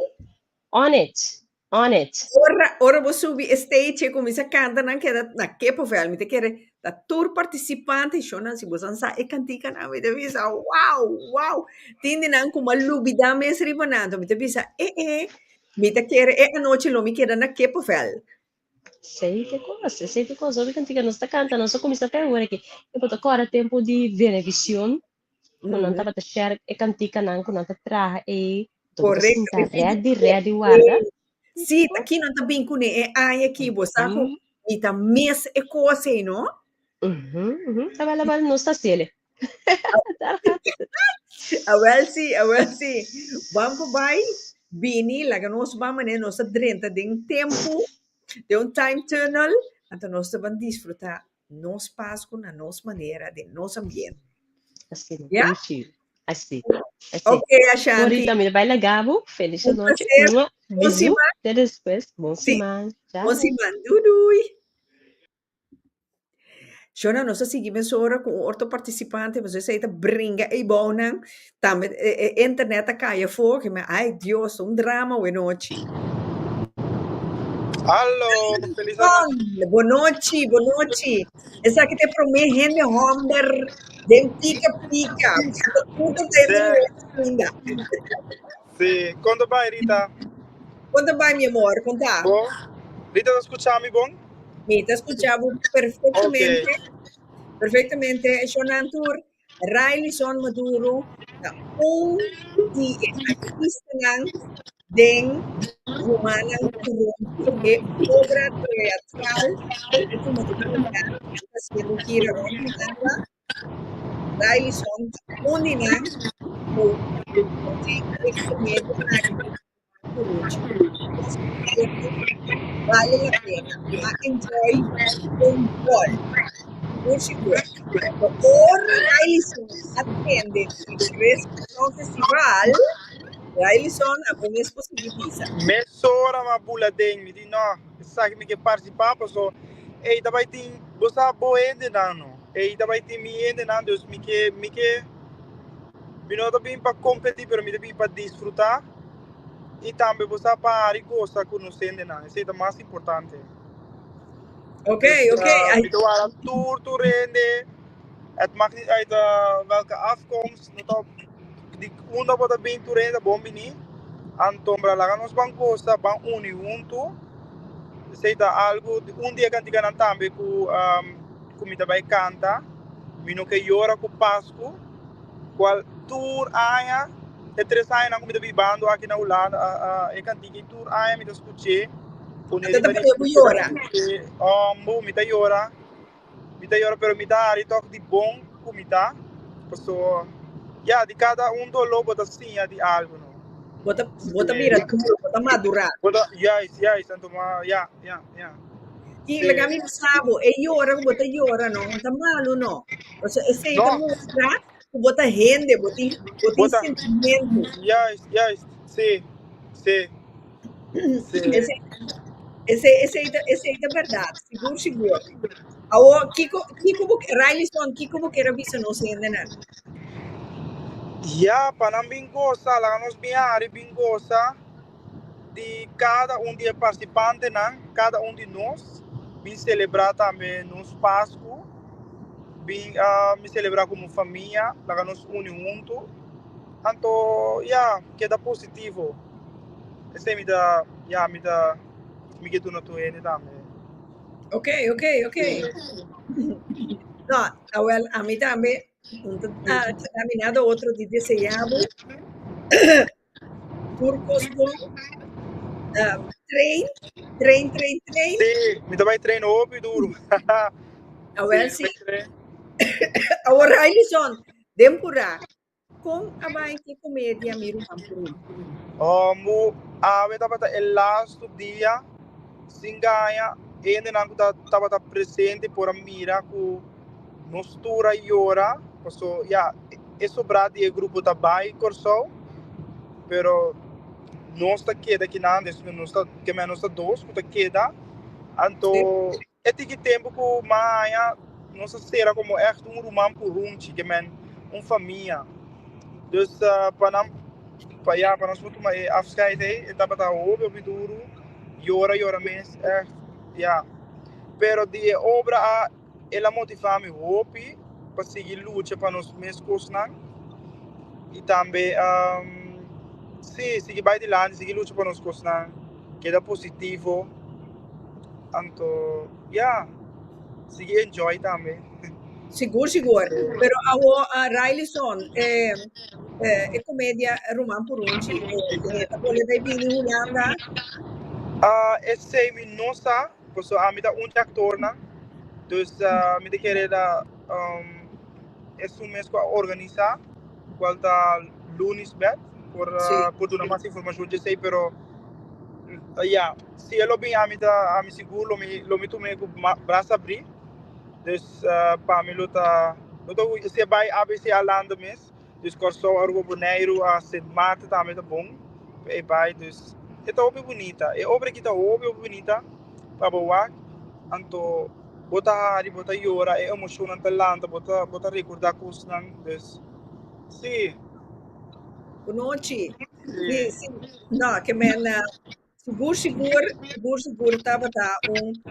S9: On it. On it.
S1: Ora, ora bo subi e stage e kuminsá kanta nan keda na kippenvel. Mi ta kere ta tur partisipante shownan si boso sa e kantikanan mi ta bisa wow, wow. Tin di nan ku mi a lubidá mes riba nan. Anto mi ta bisa e e mi ta kere e anochi lo mi keda na kippenvel.
S9: Esei ke kos, esei ke kos. Hopi kantika nos ta kanta, nos a kuminsá te awor aki. E bo ta kòrda tempu di Venevisión ku nan tabata share e kantikanan ku nan ta traha ei. Anto bo ta
S1: Correcto.
S9: sinta ready, ready warda.
S1: Sí, ta ki nan ta bin kuné e aña aki, bo sa ku mi ta mis e kos ei, no?
S9: Awel, awel, nos ta hasiel.
S1: Awel sí, awel sí. Ban por bai, bini, laga nos ban manera nos ta drenta den tempu, den un time tunnel, anto nos ta ban disfrutá nos Pasku na nos manera, den nos ambiente.
S9: Así,
S1: Ya?
S9: dushi. Así, así.
S1: Ok, Ashanti.
S9: Ahorita mi bai laga bo. Feliz
S1: Un
S9: noche.
S1: placer.
S9: Mua.
S1: Bon
S9: Bisou.
S1: siman.
S9: Te despues. Bon
S1: Sí.
S9: siman. Chao.
S1: Bon siman. Doei doei. Shona, nos a sigui mesora ku un otro partisipante, pasobra esei ta bringa ei bounan. Tambe e e internet a kai afó, ke mi ai Dios, ta un drama awe nochi.
S10: Hallo, feliz anochi.
S1: Bon nochi, bon nochi. Esaki ta e promé hende hòmber den pika pika. Punto ta hende muhé ainda.
S10: Sí, kon ta bai Rita?
S1: Kon ta bai mi amor, kon ta?
S10: Bon. Rita ta skucha mi bon?
S1: Mi ta skucha bo perfektamente.
S10: Ok.
S1: Perfektamente. Shonan tur, Railison Maduro ta un di e artistanan den Rumannan Kurumpi, e obra teatral ku tuma lugar ku ta hasiendo gira rònt Hulanda. Railison ta un di nan ku tin e komedia aki. Purunchi. Bale la pena. A enjoy un bol. Sigur sigur. Ora Railison a tende di Christmas Song Festival, Railison a bo mes por sigui bisa.
S10: Mesora m'a bula den, mi di no, esaki mi ke partisipá paso ei ta bai tin, bo sa bo hendenan no, ei ta bai tin mi hendenan dus mi ke mi ke mi no ta bin pa kompetí pero mi ta bin pa disfrutá i tambe bo sa pa hari gosa ku nos hendenan, esei ta mas importante.
S1: Ok,
S10: Dus
S1: ok. Ai,
S10: mi ta wara tur tur hende. Het maakt niet uit welke afkomst. No ta di unda bo ta bin tur hende ta bon bini. Anto bra laga nos ban gosa, ban uni huntu. Esei ta algu un di e kantikanan tambe ku um, ku mi ta bai kanta. Mi no ke yora ku Pasku. Cual tur aña, e tres añanan ku mi ta bibando aki na Hulanda, e kantika ei tur aña mi ta skuch'é. Pone
S1: Ata ta
S10: riba di
S1: pone bo yora.
S10: Ombo, mi ta yora. Mi ta yora, pero mi ta hari tòg di bon ku mi ta. Paso, ya, di kada un doló bo ta siña di algu, no?
S1: Bo ta, bo ta bira duro, bo ta madurá.
S10: Bo ta, juist, juist, anto ma, ya, ya, ya.
S1: I laga mi bisa bo, e yora ku bo ta yora no, no ta malu no. Pasobra esei ta
S10: No.
S1: mustra ku bo ta hende, bo tin, bo tin
S10: Bo ta-
S1: sentimentu.
S10: Juist, juist, sí, sí, sí.
S1: Esei, esei, esei ta, esei ta bèrdat, sigur, sigur. Awor, kiko, kiko bo, Railison, kiko bo kier a bisa nos hendenan?
S10: Ya, pa nan bin gosa, laga nos bin hari bin gosa. di kada un di e partisipantenan, kada un di nos, bin selebrá tambe nos Pasku, bin mi selebrá komo famia, laga nos uni huntu. Anto ya, keda positivo. Esei mi ta, ya, mi ta, mi ke duna tur hende tambe.
S1: Ok, ok, ok. No, awel, ami tambe, un ta keda mi nada otro di deseá bo. Tur kos bon. Train, train, train, train.
S10: Sí, mi ta bai train hopi duro.
S1: Awel
S10: Sí,
S1: sí.
S10: mi ta bai train.
S1: Awor Railison, den purá, kon a bai ku e komedia Mi Ruman Purun?
S10: Oh, mu awe tabata e lastu dia sin gaña hendenan ku ta tabata presente por a mira ku nos tur a yora paso ya e sobrá di e grupo ta bai Kòrsou pero nos ta keda kinan des nos ta ke men nos ta dos ku ta keda anto e tiki tempu ku m'a haña nos a sera komo ègt un ruman purunchi ke men un famia dus pa nan pa ya pa nos por tuma e afscheid ei e tabata hopi hopi duru yora yora mes ègt ya pero di e obra a El a motivá mi hopi pa sigui lucha pa nos mes kosnan i tambe sí, sigui bai dilanti, sigui lucha pa nos kosnan, keda positivo. Anto, ya, sigui enjoy tambe.
S1: Sigur, sigur. Pero awo, Railison, e, e komedia Ruman Purunchi, e ta bolbe bai bini Hulanda?
S10: Esei mi no sa. Pasobra ami ta un di aktornan, dus mi ta kere ta esun mes ku a organisá, kual ta Lunisbeth, por por duna mas informashon dje esei, pero ya, si e lo bin ami ta ami sigur lo mi lo mi tum'é ku brasa abrí, dus pa mi lo ta lo ta si e bai ABC a landa mes. Dus Kòrsou, Aruba, Boneiru, Sint Maarten tambe ta bon pa e bai. Dus e ta hopi bunita. E obra aki ta hopi hopi bunita pa bo wak. Anto bo ta hari, bo ta yora, e emoshonnan ta lanta, bo ta bo ta rekordá kosnan. Dus sí.
S1: Bonochi. Sí, sí. No, ke men sigur sigur, sigur sigur tabata un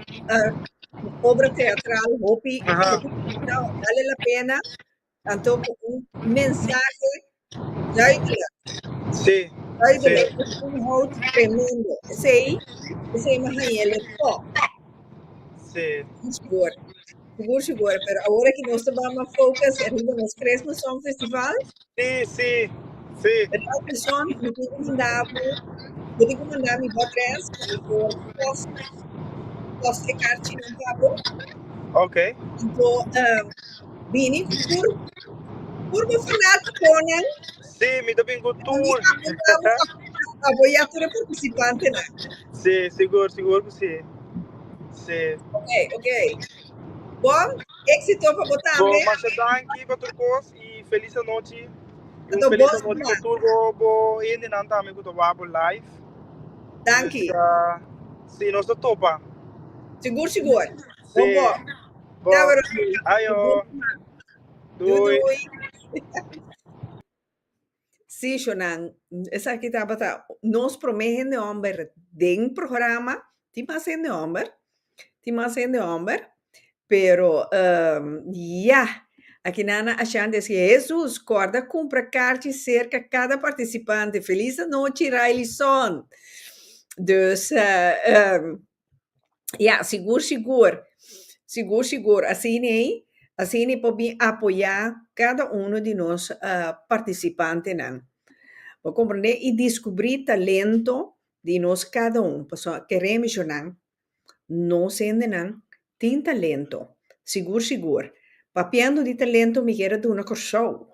S1: obra teatral hopi hopi bunita, bale la pena. Anto ku un mensahe duidelijk.
S10: Sí,
S1: Duidelijk,
S10: sí.
S1: un inhoud tremendo. Esei, esei mi haña el top.
S10: Sí.
S1: Sigur, sigur, sigur. Pero awor aki nos ta ban focus riba nos Christmas Song Festival.
S10: Sí, sí, sí.
S1: Robinson, mi tin ku manda bo, bo tin ku manda mi bo adres pa mi por post, post e karchinan pa bo.
S10: Ok.
S1: Anto, um, Bini ku tur tur bo fanatikonan.
S10: Sí, mi ta bin ku tur.
S1: Apoyá tur e partisipantenan.
S10: Sí, sigur, sigur ku sí. Sí.
S1: Ok, ok. Bon, éksito pa bo
S10: Bo,
S1: tambe.
S10: masha danki pa tur kos i felis anochi. I un
S1: Anto
S10: felis
S1: bon
S10: anochi pa
S1: siman.
S10: tur bo bo hendenan tambe ku ta wak bo live.
S1: Danki.
S10: Dus, ah, sí, nos ta topa.
S1: Sigur, sigur. Bon,
S10: Sí.
S1: bon.
S10: Bon.
S1: Te Rodney.
S10: Ayo.
S1: Bon siman. Doei,
S10: Doei.
S1: doei. Sí, Shonan, esaki tabata nos promé hende hòmber den programa. Tin mas hende hòmber, tin mas hende hòmber, pero ya, aki nan a Ashanti a si, Hesus, kòrda kumpra karchi serka kada partisipante. Felis anochi, Riley Son. Dus, Ya, sigur sigur. Sigur sigur. Asina ei, asina ei por bin apoyá kada uno di nos partisipantenan. Bo komprendé? I diskubrí talento di nos kada un. Pasobra kere mishonan, nos hendenan tin talento. Sigur sigur. Papiando di talento mi kier a duna Kòrsou.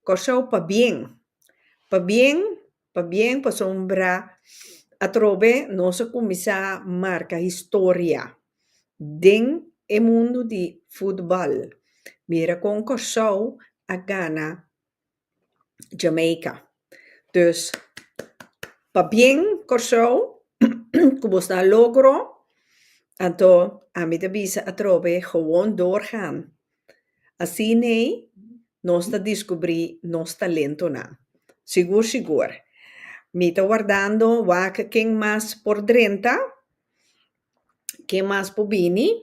S1: Kòrsou pabien. Pabien, pabien pasobra atrobe nos a kuminsá marka historia den e mundu di futbòl. Mira kon Kòrsou a gana Jamaica. Dus pabien Kòrsou ku bo sta logro, anto ami ta bisa atrobe gewoon doorgaan. Asin'ei nos ta diskubrí nos talentonan. Sigur sigur. Mi ta wardando wak ken mas por drenta, ken mas por bini,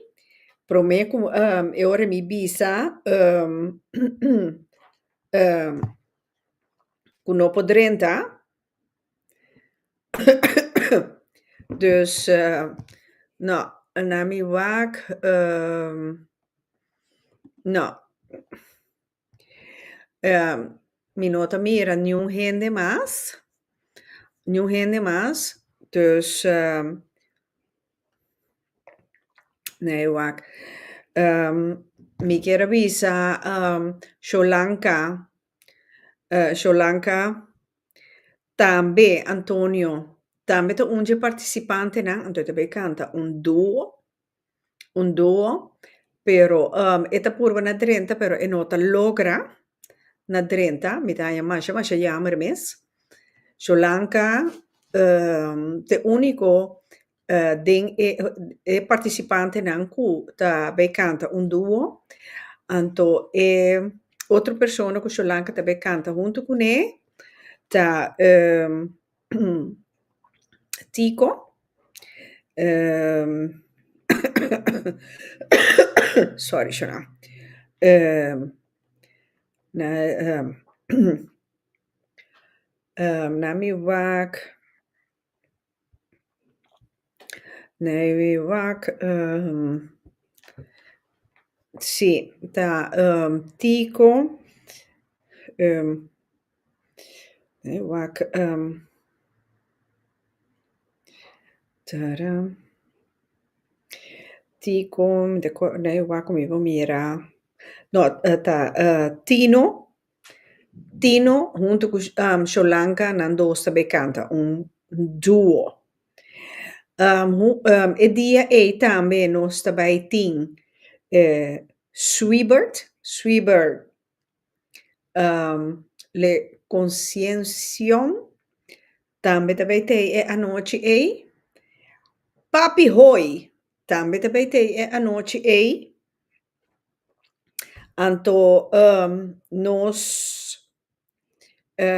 S1: promé ku e ora mi bisa ku no por drenta. Dus no, na mi wak no. Mi no ta mira niun hende mas, niun hende mas, dus nee wak. Mi kier a bisa Sholanka, Sholanka Tambe Antonio tambe ta un dje partisipantenan, anto e ta bay kanta un duo, un duo, pero e ta purba na drenta pero e no ta logra na drenta, mi ta haña masha masha yamer mes. Sholanka ta e úniko den e e partisipantenan ku ta bay kanta un duo, anto e otro persona ku Sholanka ta bay kanta huntu kuné ta Tico, sorry Sholan, na mi wak. Nee, mi wak si ta Tico mi wak tara Tico mi ta nee wak mi por mira no ta Tino Tino hunto ku Sholanka nan dos ta bay kanta un duo. E dia ey tambe nos ta bay tin Swibert, Swibert Le Conciencion tambe ta bay tey e anochi ey. Papi Hoy tambe ta bay tey e anochi ey. Anto nos e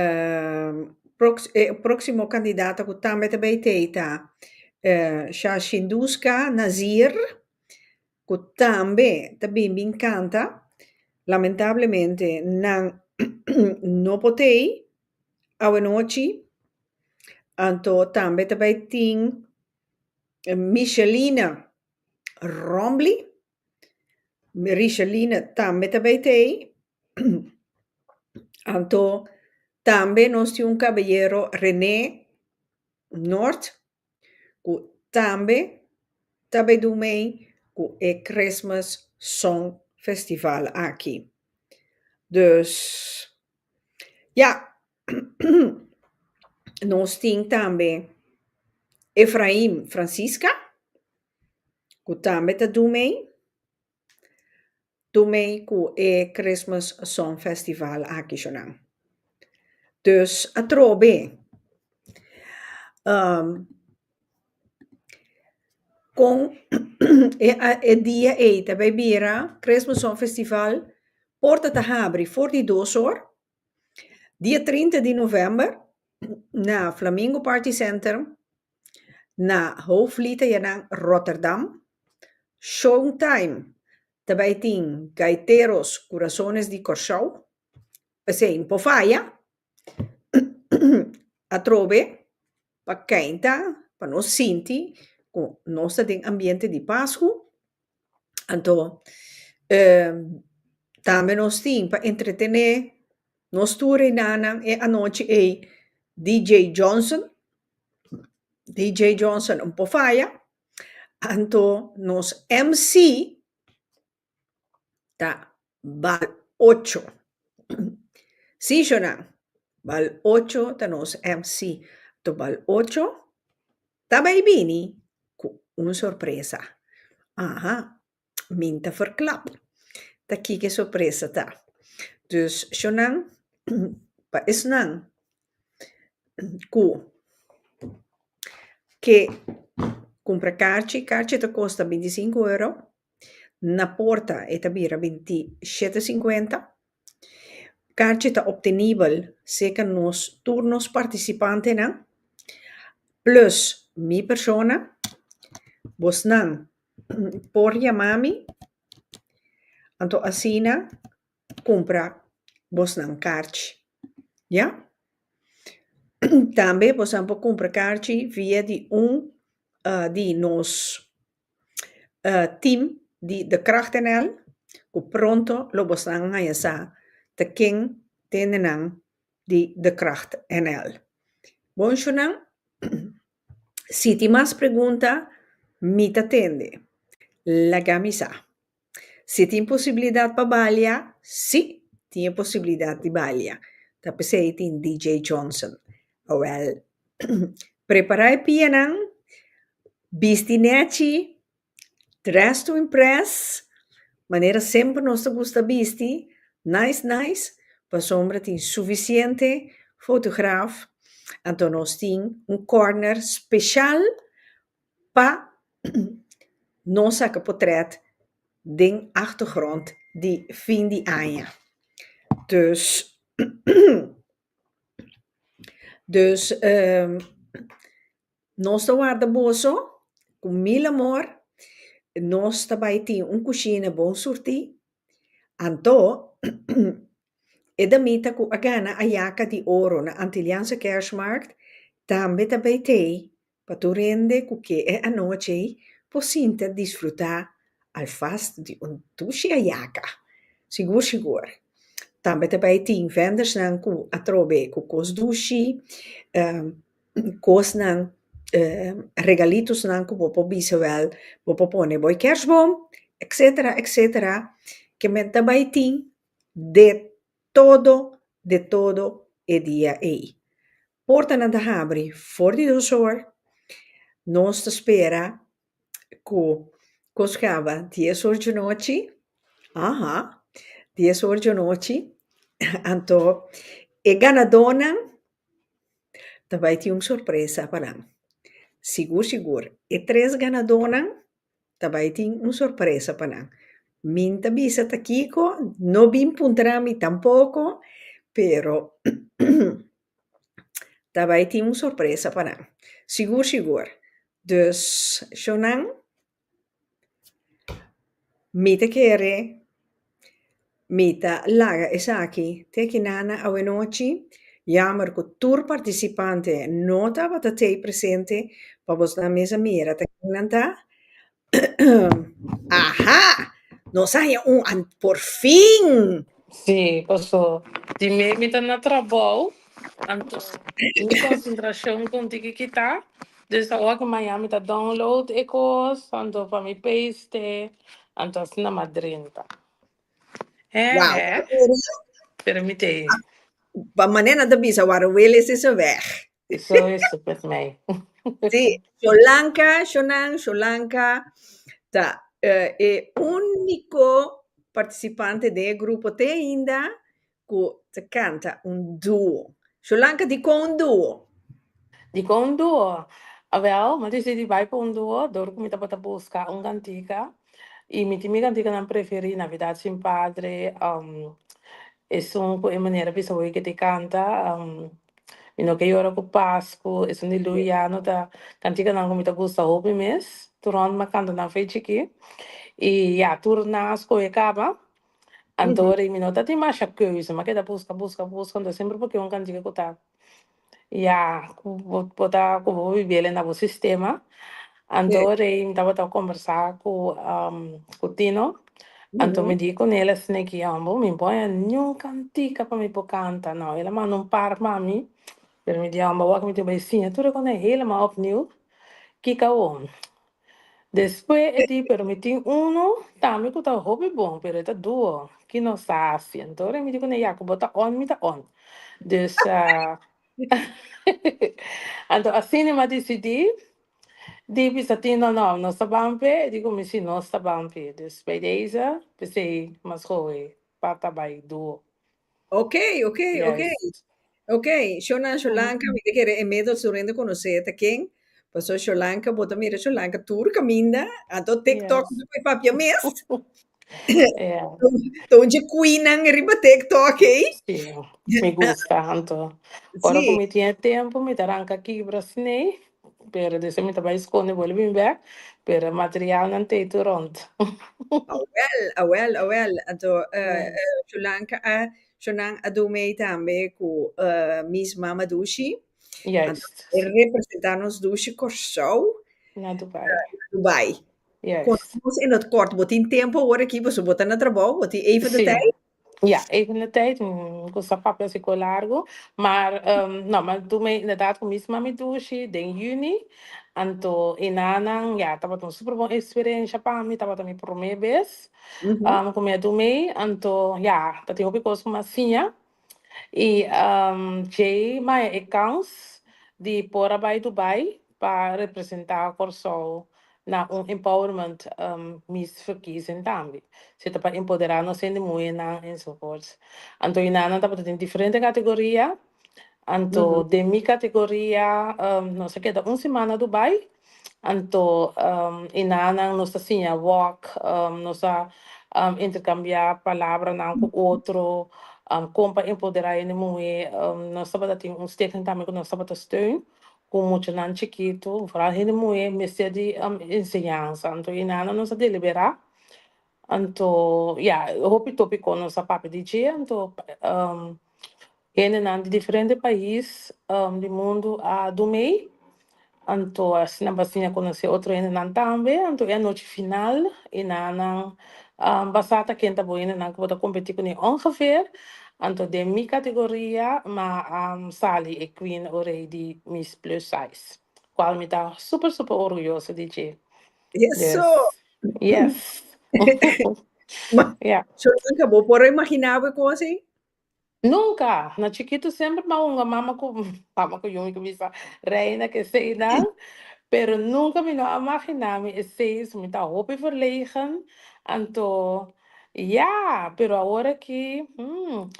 S1: proximo candidato cu tambe ta bay tey ta Shashinduska Nazir cu tambe ta bin bin canta. Lamentablemente nan no por tey awenochi. Anto tambe ta bay tin Michelina Rombly. Richeline tambe ta bay t'ey. Anto tambe nos tin un caballero Rene Noord cu tambe ta bay dun mey cu e Christmas Song Festival aki. Dus ya. Nos tin tambe Efraim Francisca, ku tambe ta du mei. Du mei ku e Christmas Song Festival aki shonan. Dus atrobe kon e dia ei ta bai bira Christmas Song Festival porta ta habri for di dos or. Dia 30 di novèmber na Flamingo Party Center na Hoofdvliet ayanan Rotterdam. Showtime ta bai tin Gaiteros Curazones di Kòrsou. P'esei no por faya. Atrobe pa keinta pa nos sinti ku nos ta den ambiente di Pasku. Anto tambe nos tin pa entretené nos tur reinanan e anochi ei DJ Johnson. DJ Johnson no por faya. Anto nos MC ta Bal Ocho. Sí, shownan, Bal Ocho ta nos MC. Anto Bal Ocho ta bai bini ku un sorpresa. Aha, min ta verklap ta kiko e sorpresa ta. Dus shownan, pa esnan ku ke kumpra karchi, karchi ta kosta bintisinku euro. Na porta e ta bira binti shete sinkuenta. Karchi ta optenibel serka nos tur nos partisipantenan plus mi persona. Bosnan por yama mi anto asina kumpra bosnan karchi, ya. Tambe bosnan por kumpra karchi via di un di nos team di De Kracht NL ku pronto lo bosnan haña sa ta ken tendenan di De Kracht NL. Bon shunan, si tin mas pregunta mi ta tende. Laga mi sa. Si tin posibilidat pa balia, si, tin e posibilidat di balia. Ta p'esei tin DJ Johnson. Awèl, prepará e pianan, bisti nèchi, dress to impress, manera semper nos ta gusta bisti, nice nice, pasobra tin sufisiente fotograaf, anto nos tin un corner speshal pa nos saka potret den achtergrond di fin di aña. Dus dus nos ta warda boso ku mil amor, nos ta bai tin un kushina bon surtí, anto e damita ku a gana ayaka di oro na Antilliaanse Kerstmarkt tambe ta bai tei Pa tur hende ku ke e anochi ei por sinta disfrutá alfast di un dushi ayaka. Sigur sigur. Tambe ta bai tin vendersnan ku atrobe ku kos dushi, kosnan, regalitosnan ku bo por bisa wèl bo por pone bo e kersboom, etcetera, etcetera. Ke men ta bai tin de todo, de todo e dia ei. Portanan ta habri for di dos or. Nos ta spera ku kos kaba dies or djanochi. Aha, dies or djanochi. Anto e ganadónan ta bai tin un sorpresa pa nan. Sigur sigur e tres ganadónan Ta bai tin un sorpresa pa nan. Min ta bisa ta kiko, no bin puntra mi tampoko, pero ta bai tin un sorpresa pa nan. Sigur sigur. Dus shownan, mi ta kere Mi ta laga esaki te kinana awenochi, jammer ku tur partisipante no tabata tei presente pa bosnan mes a mira ta ken nan ta. Aha! Nos a haña un an por fin!
S11: Sí, paso di mi mi ta na trabou, anto mi konsentrashon kon tiki kita, dus awor ku mañana mi ta download e kos, anto pa mi paste, anto asina mi a drenta. Hè,
S1: Wow.
S11: hè, pero mi te.
S1: Pa manera nan ta bisa, waar wil is, is een weg.
S11: Zo is het met mij.
S1: Sí, Sholanka, Shonan, Sholanka ta eh, e úniko partisipante den e grupo te ainda ku ta kanta un duo. Sholanka, dikon un duo?
S11: Dikon un duo? Awel, mi a disidí bai pa un duo dor ku mi tabata buska un kantika i mi tin mi kantikanan preferí, Navidad sin Padre, esun ku e manera bisa hoy ke te kanta, Mi no ke yora ku Pasku, esun di Luiano ta kantikanan ku mi ta gusta hopi mes. Tur hòmber mi a kanta nan fe chikí. I ya, tur nan a skohe kaba. Anto ora mi no ta tin masha keuze, mi a keda buska, buska, buska, anto semper por ke un kantika ku ta, ya, ku bo bo ta ku bo bibiel na bo sistema. Anto ora mi tabata kombersá ku ku Tino. Anto mi di ku nel asina ki homber mi boña niun kantika pa mi por kanta no el a manda un par pa mi pero mi di homber wak mi tin bai siña tur e kos helemaal opnieuw kiko awor despues e di pero mi tin uno tambe ku ta hopi bon pero e ta duo ki nos ta hasi anto ora mi di ku nel ya ku bo ta on mi ta on dus Anto asina mi a disidí di bisa Tino no, nos ta ban p'e, e di ku mi si nos ta ban p'e. Dus bij deze p'esei mas goe pa ta bai duo.
S1: Ok, ok, ok.
S11: Juist.
S1: Ok, Shona Sholanka, mi ta kere e medo su rende konosé ta ken. Paso Sholanka, bo ta mira Sholanka tur kaminda, anto TikTok
S11: Yes.
S1: no por papia mes.
S11: Ja.
S1: Ta un dje queennan riba TikTok, ei.
S11: Sí, mi gusta anto. Ora ku
S1: Sí.
S11: mi tin e tempu mi ta ranka kibra snei, pero despues mi ta bai skonde bolbe bin bek, pero materialnan t'ei tur rond.
S1: Awel, awel, awel. Anto, eh,
S11: Yes.
S1: eh, Sholanka a, Shonan a dun mei tambe ku eh, Miss Mama Dushi. Anto,
S11: Juist.
S1: e representá nos dushi Kòrsou
S11: Na Dubai.
S1: na Dubai.
S11: Juist.
S1: Konta nos in het kort, bo tin tempo awor aki, pasobra bo ta na trabou, bo tin even de
S11: Sí.
S1: tijd.
S11: Ja, even de tijd. Mi gusta papia así ko largo. Maar, um, no, maar toen mi inderdaad ku mis mami dushi den juni. Anto inanan, ja, tabata un super bon experiencia pa mi, tabata mi promé bes. Um, ku mi a doen mee. Anto, ja, ta tin hopi kos ku mi a siña. I um, djei maya e kans di por a bai Dubai pa representá Kòrsou na un empowerment um, Miss Verkiezing tambe. Si ta pa empoderá nos hende muhénan enzovoorts. Anto einan tabata tin diferente kategoria. Anto den mi kategoria um, nos a keda un siman na Dubai. Anto um, einan nos a siña wok, um, nos a um, interkambiá palabranan ku otro, um, kon pa empoderá hende muhé. Um, nos tabata tin un stichting tambe ku nos tabata steun ku muchanan chikitu, vooral hende muhé mester di um, enseñansa. Anto einan nos a deliberá. Anto, ya, hopi tópiko nos a papia di dje, anto um, hendenan di diferente pais um, di mundu a dun mei. Anto asina bo a siña konosé otro hendenan tambe. Anto e anochi final enanan um, basá ta ken ta bo hendenan ku bo ta kompetí kuné ongeveer. Anto den mi kategoria m'a um, sali e queen o rei di Miss Plus Size, kual mi ta super super orguyoso di dje.
S1: Eso!
S11: Yes.
S1: Ma,
S11: Ja.
S1: Sholanka, bo por a imaginá bo e kos ei?
S11: Nunca. Na chikitu semper m'a hunga mama ku mama ku yumi ku bisa reina ke eseinan, pero nunca mi no a imaginá mi esei, so mi ta hopi verlegen. Anto ya, pero awor aki hmm,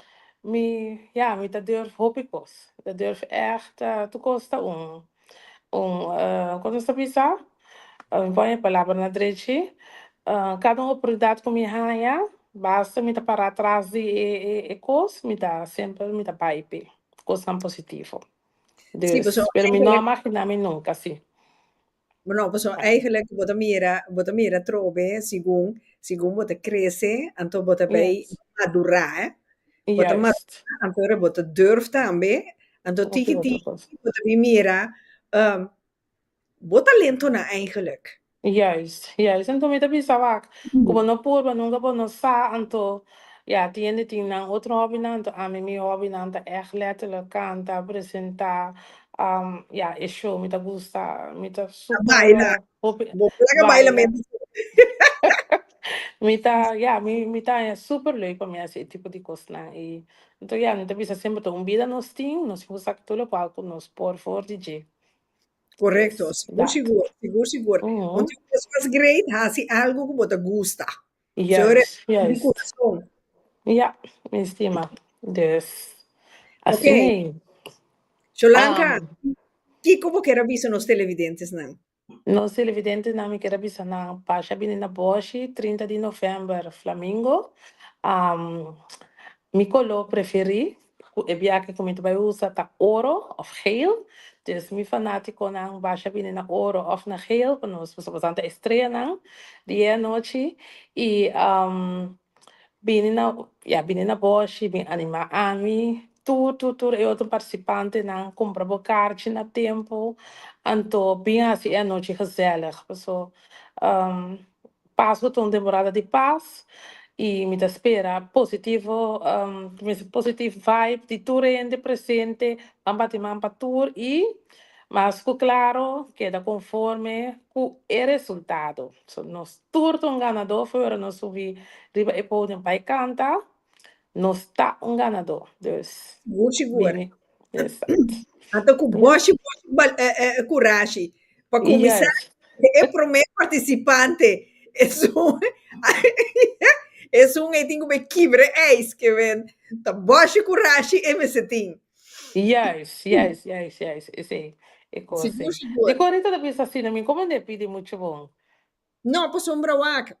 S11: mi ya mi ta durf hopi kos. Mi ta durf ègt tur kos ta un un kon nos ta bisa? Mi pone e palabra na drechi. Kada un oportunidat ku mi haña, basta mi ta para atras di e e e kos, mi ta semper mi ta bai p'e kosnan positivo.
S1: Sí,
S11: Dus,
S1: pasobra
S11: pero mi no a
S1: eigenlijk,
S11: maginá mi nunka, sí.
S1: no, pasobra eigenlijk bo ta mira, bo ta mira atrobe segun, segun bo ta krese, anto bo ta bai
S11: Yes.
S1: madurá, eh. Bo ta madurá,
S11: Juist.
S1: anto ora bo ta durf tambe, anto
S11: Hopi
S1: tiki
S11: otro
S1: tiki
S11: kos.
S1: bo ta bin mira, um, bo talentonan eigenlijk.
S11: Juist, juist. Anto mi ta bisa wak, ku bo no purba nunka bo no sa, anto ya tin hende tin nan otro hobbynan, anto ami mi hobbynan ta ègt letterlijk kanta, presentá, um, ya e show mi ta gusta, mi ta
S1: A
S11: super
S1: baila.
S11: hopi
S1: Bo plaga
S11: baila.
S1: bailamento.
S11: Mi ta, ya, mi, mi ta haña super leuk pa mi hasi e tipo di kosnan. I anto ya, mi ta bisa semper ta un bida nos tin, nos tin ku saka tur lokual ku nos por for di dje.
S1: Korekto,
S11: Dus,
S1: sigur
S11: dat.
S1: sigur, sigur sigur.
S11: Mhm.
S1: Un tin kos mas great, hasi algu ku bo ta gusta. Señores,
S11: Juist,
S1: di
S11: juist.
S1: kurason.
S11: Ja, mi stima. Dus,
S1: Ok.
S11: asina ei.
S1: Sholanka,
S11: Um,
S1: kiko bo kier a bisa nos televidentesnan?
S11: Nos televidentenan mi kier a bisa nan pasha bini na Boshi 30 di november Flamingo. Um, mi color preferi cu e biaha cu mi ta bay usa ta oro of geel. Dus mi fanaticonan basha bini na oro of na geel pa nos pasobra boso ta estreanan di e anochi. Y um, Bini na, ya, bini na Boshi, bin animá ami, tur, tur, tur e otro participantenan, cumpra bo kaartje na tempo, anto bin haci e anochi gezellig. Paso, um, Pascu ta un temporada di pas y mi ta spera positivo, um, tenminste positief vibe di tur hende presente, ban bati man pa tur y mas cu claro keda conforme cu e resultado. So, nos Tur ta un ganadó for ora nos subi riba e podium pa e canta, nos ta un ganadó. Dus,
S1: Sigur, sigur.
S11: bini. Exact.
S1: Anto ku
S11: Ja.
S1: boshi, boshi bal, eh, eh, kurashi. Pa kuminsá,
S11: Juist.
S1: e promé partisipante esun esun ei tin ku be kibra e ijs ke men ta boshi kurashi e mester tin.
S11: Juist, juist, juist, juist. Esei e kos
S1: Sigur,
S11: ei.
S1: sigur.
S11: Dikon Rita ta bisa asina? Mi komo ne pidi muchu bon.
S1: No, pasobra wak,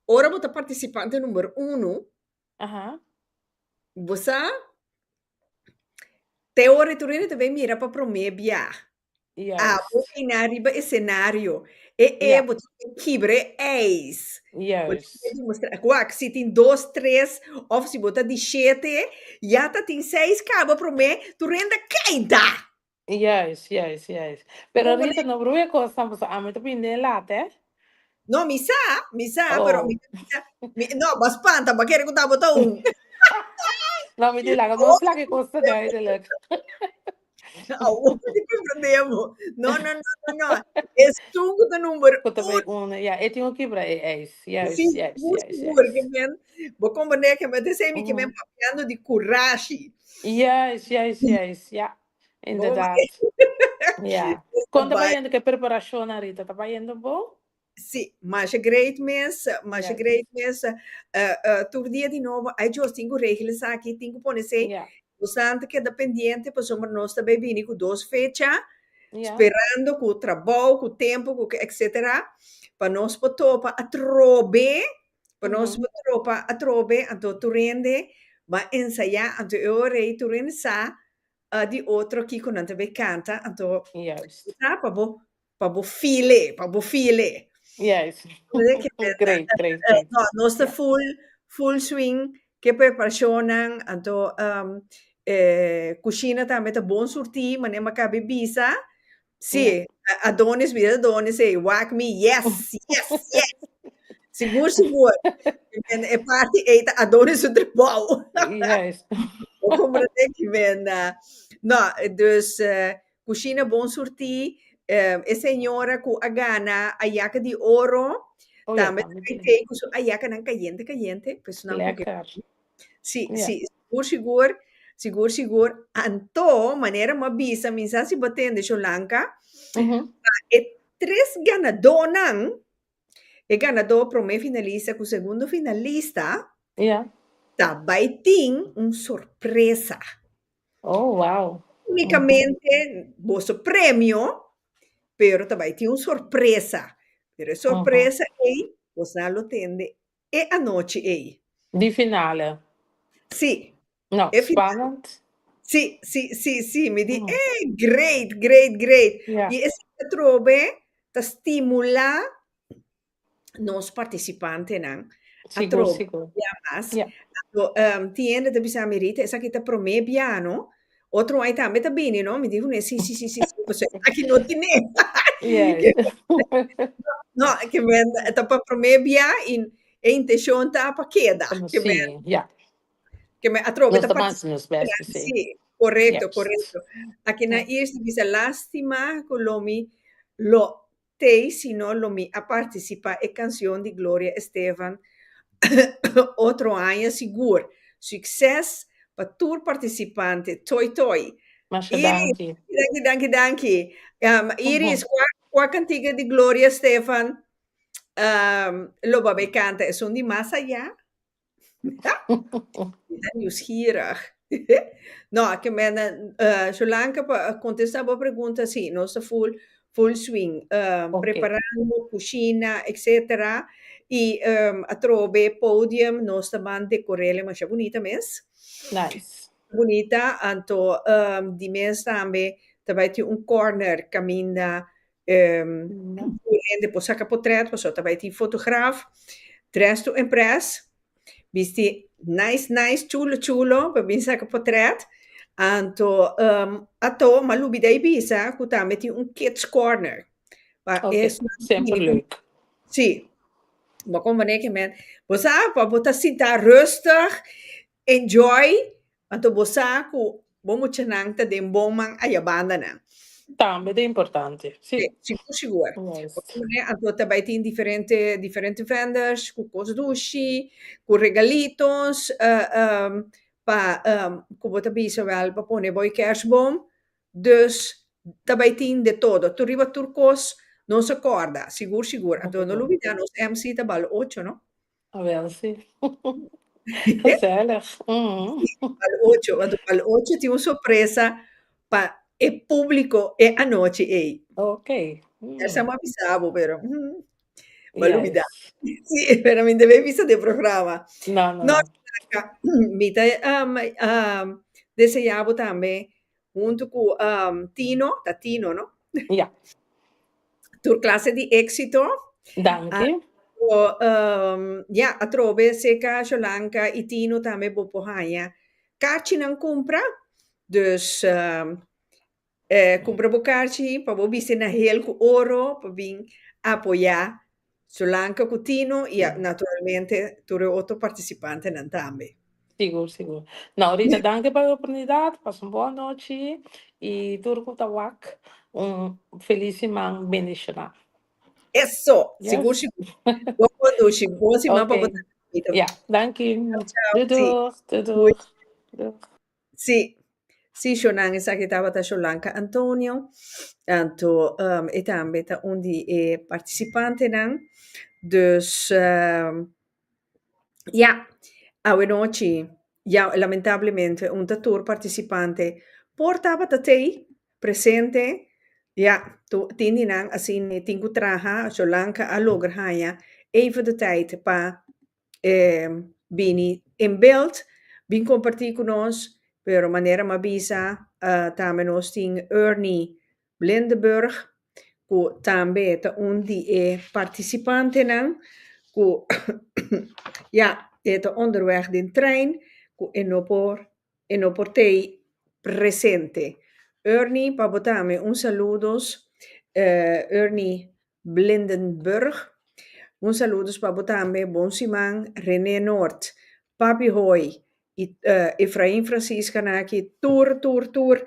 S1: ora bo ta partisipante number uno,
S11: Aha.
S1: bo sa, te ora e tur hende ta bin mira pa promé bia. Abo
S11: Juist.
S1: einan riba esenario, e e
S11: Ja.
S1: bo tin ke kibra e ijs. Bo tin ke
S11: Juist.
S1: demostra, wak, si tin dos, tres, òf si bo ta di shete, ya ta tin seis kaba promé, tur hende a kaida.
S11: Juist, juist, juist. Pero
S1: Como
S11: Rita, no broei cosnan, pasobra ami ta bini den laat, eh?
S1: No, mi sa, mi sa, pero
S11: Oh.
S1: mi ta bisa, mi, no, bo a spanta, bo a kere ku ta bo ta un.
S11: No, mi di laga nos laga e kos ta duidelijk.
S1: Awor mi comprende bo. No, no, no, no, no. Esun ku ta number
S11: Ku ta bai
S1: uno.
S11: un, ja, e tin ku kibra e ijs. Juist,
S1: Sí,
S11: juist,
S1: sigur,
S11: juist,
S1: sigur.
S11: juist.
S1: Ke men, bo comprende ke men, t'esei mi ke men
S11: Mhm.
S1: papiando di kurashi.
S11: Juist, juist, juist, ja. Inderdaad. Ja. Kon ta
S1: Bai.
S11: bayendo ku e preparashonnan, Rita? Ta bayendo bon?
S1: Sí, masha great mes, masha
S11: Yes.
S1: great mes. Eh, eh, tur dia di nobo, ai Dios, tin ku regla esaki, tin ku pone esei.
S11: Ja.
S1: Nos ta keda pendiente pasobra nos ta bai bini ku dos fecha,
S11: Ja.
S1: sperando ku trabou, ku tempo, ku etcetera, pa nos por topa atrobe, pa nos
S11: Mhm.
S1: por topa atrobe, anto tur hende ba ensayá, anto e ora ei tur hende sa uh, di otro kiko nan ta be canta, anto
S11: Juist.
S1: sa pa bo pa bo file, pa bo file.
S11: Juist.
S1: Great,
S11: Great, great, great.
S1: No, nos ta
S11: Ja.
S1: full full swing ke preparacionnan, anto um, eh, cushina tambe ta bon surtí, manera mi a cabe bisa. Sí,
S11: Ja.
S1: Adonis, mira Adonis, hey, wak mi, yes, yes, yes. Sigur, sigur. En e parti ei ta Adonis su trabou.
S11: Juist.
S1: Bo comprende ki men, no, dus uh, cushina bon surtí, eh, e señora ku a gana ayaka di oro,
S11: Oh ja,
S1: tambe
S11: tambe
S1: ta
S11: tin.
S1: tei ku su ayakanan kayente kayente, pues nan ku ke
S11: Lekker.
S1: Sí,
S11: Ja.
S1: sí, sigur, sigur, sigur, sigur. Anto, manera mi a bisa, mi sa si bo a tende, Sholanka,
S11: Mhm.
S1: e tres ganadónan, E ganadó, promé finalista ku segundo finalista
S11: Ja.
S1: ta bai tin un sorpresa.
S11: Oh, wow.
S1: Únikamente boso premio, pero ta bai tin un sorpresa. Pero e sorpresa ei, bosnan lo tende e anochi ei.
S11: Di finale.
S1: Sí.
S11: No,
S1: E finale.
S11: spannend.
S1: Sí, sí, sí, sí. Mi di, eh, great, great, great.
S11: Ja.
S1: I esei atrobe ta stimulá nos partisipantenan
S11: Sigur,
S1: atrobe
S11: sigur.
S1: bia mas.
S11: Ja.
S1: Anto, um, tin hende ta bisa mi, Rita, esaki ta promé bia, no? Otro aña tambe ta bini, no? Mi di kuné, sí, sí, sí, sí, sí, pasobra esaki no tine.
S11: Yes.
S1: No, ke men ta pa promé bia i e intenshon ta pa keda.
S11: Como
S1: Ke men,
S11: sí, ja.
S1: ke men atrobe
S11: Nos
S1: ta
S11: ta mas nos best, sí.
S1: Sí, korekto,
S11: Juist.
S1: korekto. Aki na
S11: Ja.
S1: Iers ta bisa lástima ku lo mi lo. tei sino lo mi a partisipá e kansion di Gloria Estefan otro aña sigur. Succes pa tur partisipante. Toi toi.
S11: Masha
S1: Iris,
S11: danki.
S1: danki danki danki. Um, Iris, kua kua kantika di Gloria Estefan um, lo bo a kanta? Esun di Mas Allá? Mi ta nieuwsgierig. No, ke men, uh, Sholanka, pa kontestá bo pregunta, sí, nos ta full, full swing. Uh,
S11: Ok.
S1: Preparando kushina, etcétera. I um, atrobe podium, nos ta ban dekorele masha bunita mes.
S11: Nice.
S1: Bunita, anto um, di mes tambe ta bai tin un corner kaminda um, tur hende por saka potret, pasobra ta bai tin fotograaf, dress to impress, bisti nice nice, chulo chulo, pa bin saka potret. Anto um, ato m'a lubida i bisa ku tambe tin un kids corner. Pa
S11: Ok,
S1: esnan
S11: semper
S1: bini ku
S11: leuk.
S1: Sí. Bo komprende ke men, bo sa pa bo ta sinta rustig, enjoy, anto bo sa ku bo muchanan ta den bon man aya bandanan.
S11: Tambe ta importante,
S1: Sí,
S11: sí.
S1: sigur sigur.
S11: Juist.
S1: Bo komprende? Anto ta bai tin diferente diferente vendors ku kos dushi, ku regalitos, pa ku bo ta bisa wèl pa pone bo e kerstboom. Dus ta bai tin de todo. Tur riba tur kos nos a kòrda, sigur sigur. Anto no lubida nos MC ta bal ocho, no?
S11: Awel si. Gezellig.
S1: Sí, bal ocho. Anto bal ocho tin un sorpresa pa e públiko e anochi ei.
S11: Ok.
S1: Ya sa mi a bisa bo, pero bo a lubida.
S11: Juist.
S1: Sí, pero mi debe bisa den programa.
S11: No, no,
S1: No,
S11: no.
S1: Shanka, mi ta deseá bo tambe Huntu ku Tino, ta Tino, no?
S11: Ja.
S1: Tur klase di éksito.
S11: Danki.
S1: Anto, ja, atrobe seka Sholanka i Tino tambe bo por haña karchinan kumpra. Dus kumpra bo karchi pa bo bisti na hel ku oro pa bin apoyá Solanka ku Tino i naturalmente tur e otro partisipantenan tambe.
S11: Sigur, sigur. Nou, Rita, danki pa e oportunidat. Pasa un bon anochi i tur ku ta wak un felis siman bendishoná.
S1: Eso! Sigur,
S11: Yes.
S1: sigur. Bon kondushi. Bon siman pa
S11: Ok.
S1: bo tambe, Rita.
S11: Ja, danki.
S1: Chao, chao.
S11: Doei
S1: Sí.
S11: doeg, doei
S1: Doei.
S11: doeg. Doeg.
S1: Sí, sí Shonan, esaki tabata Sholanka Antonio, anto e tambe ta un di e partisipantenan, dus ya, awenochi ya lamentablemente un ta tur partisipante por tabata tei presente, ya, tin di nan asina tin ku traha, Sholanka a logra haña even de tijd pa bini in beeld, bin comparti cu nos, pero manera m'a bisa tambe nos tin Ernie Blindenburg cu tambe ta un di e participantenan cu ya e ta onderweg den trein cu e no por e no por t'ey presente. Ernie pa bo tambe un saludos Ernie Blindenburg. Un saludos pa bo tambe. Bon siman Rene Noord, Papi Hoy y Efrain Francisca nan aki tur tur tur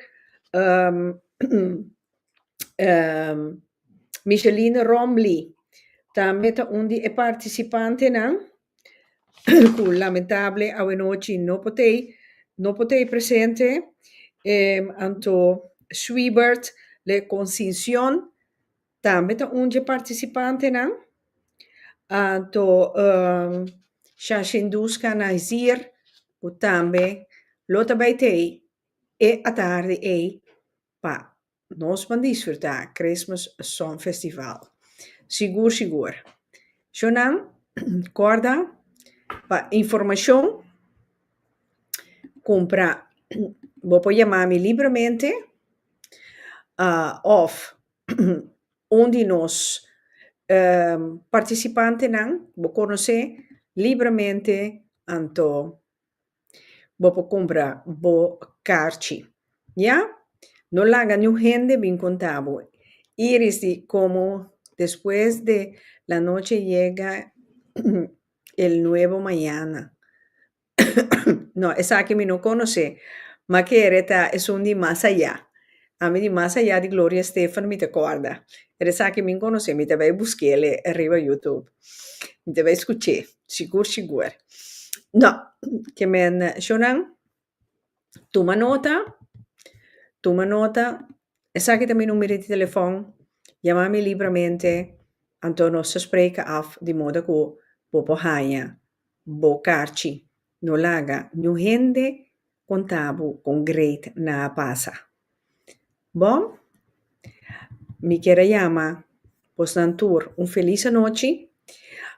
S1: Micheline Rombley tambe ta un di e participantenan cu lamentable awenochi no por t'ey no por t'ey presente anto Schwiebert Le Concincion Tambe ta un dje partisipantenan. Anto Shashinduska Naizir ku tambe lo ta bai t'ei e atardi ei pa nos ban disfrutá Christmas Song Festival. Sigur sigur. Shownan kòrda pa informashon kumpra bo por yama mi libremente òf un di nos partisipantenan bo konosé libremente anto bo por kumpra bo karchi. Ya? No laga niun hende bin konta bo. Iris di komo despues de la noche yega el nuevo mañana. No, esaki mi no konosé. M'a kere ta esun di mas ayá. Ami di mas ayá di Gloria Estefan mi ta kòrda. Pero esaki mi konosé, mi ta bai busk'é riba YouTube. Mi ta bai skuch'é, sigur sigur. No, ke men shownan, tuma nota, tuma nota, esaki ta mi numero di telefòn, yama mi libramente, anto nos ta spreken af di moda ku bo por haña bo karchi. No laga niun hende konta bo kon great nan a pasa. Bon, mi kier a yama bosnan tur un felis anochi,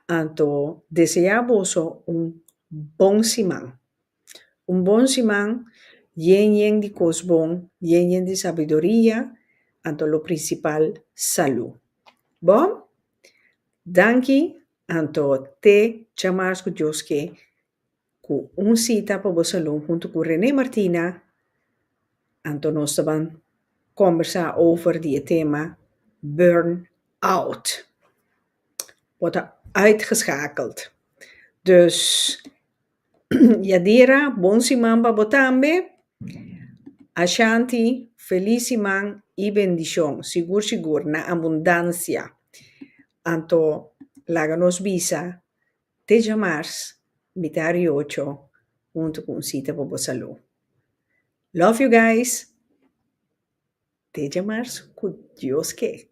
S1: anto deseá boso un bon siman. Un bon siman yen yen di kos bon, yen yen di sabiduria, anto lo prinsipal salú. Bon, danki, anto te djamars ku Dios ke ku un sita pa bo salú huntu ku Rene Martina, anto nos ta ban kombersá over di e tema burn out. Bo ta uitgeschakeld. Dus Yadira, bon siman pa bo tambe. Ashanti, felis siman i bendishon, sigur sigur, na abundansia. Anto laga nos bisa Te djamars, mitar i ocho, huntu ku un sita pa bo salú. Love you guys! Te djamars ku Dios ke!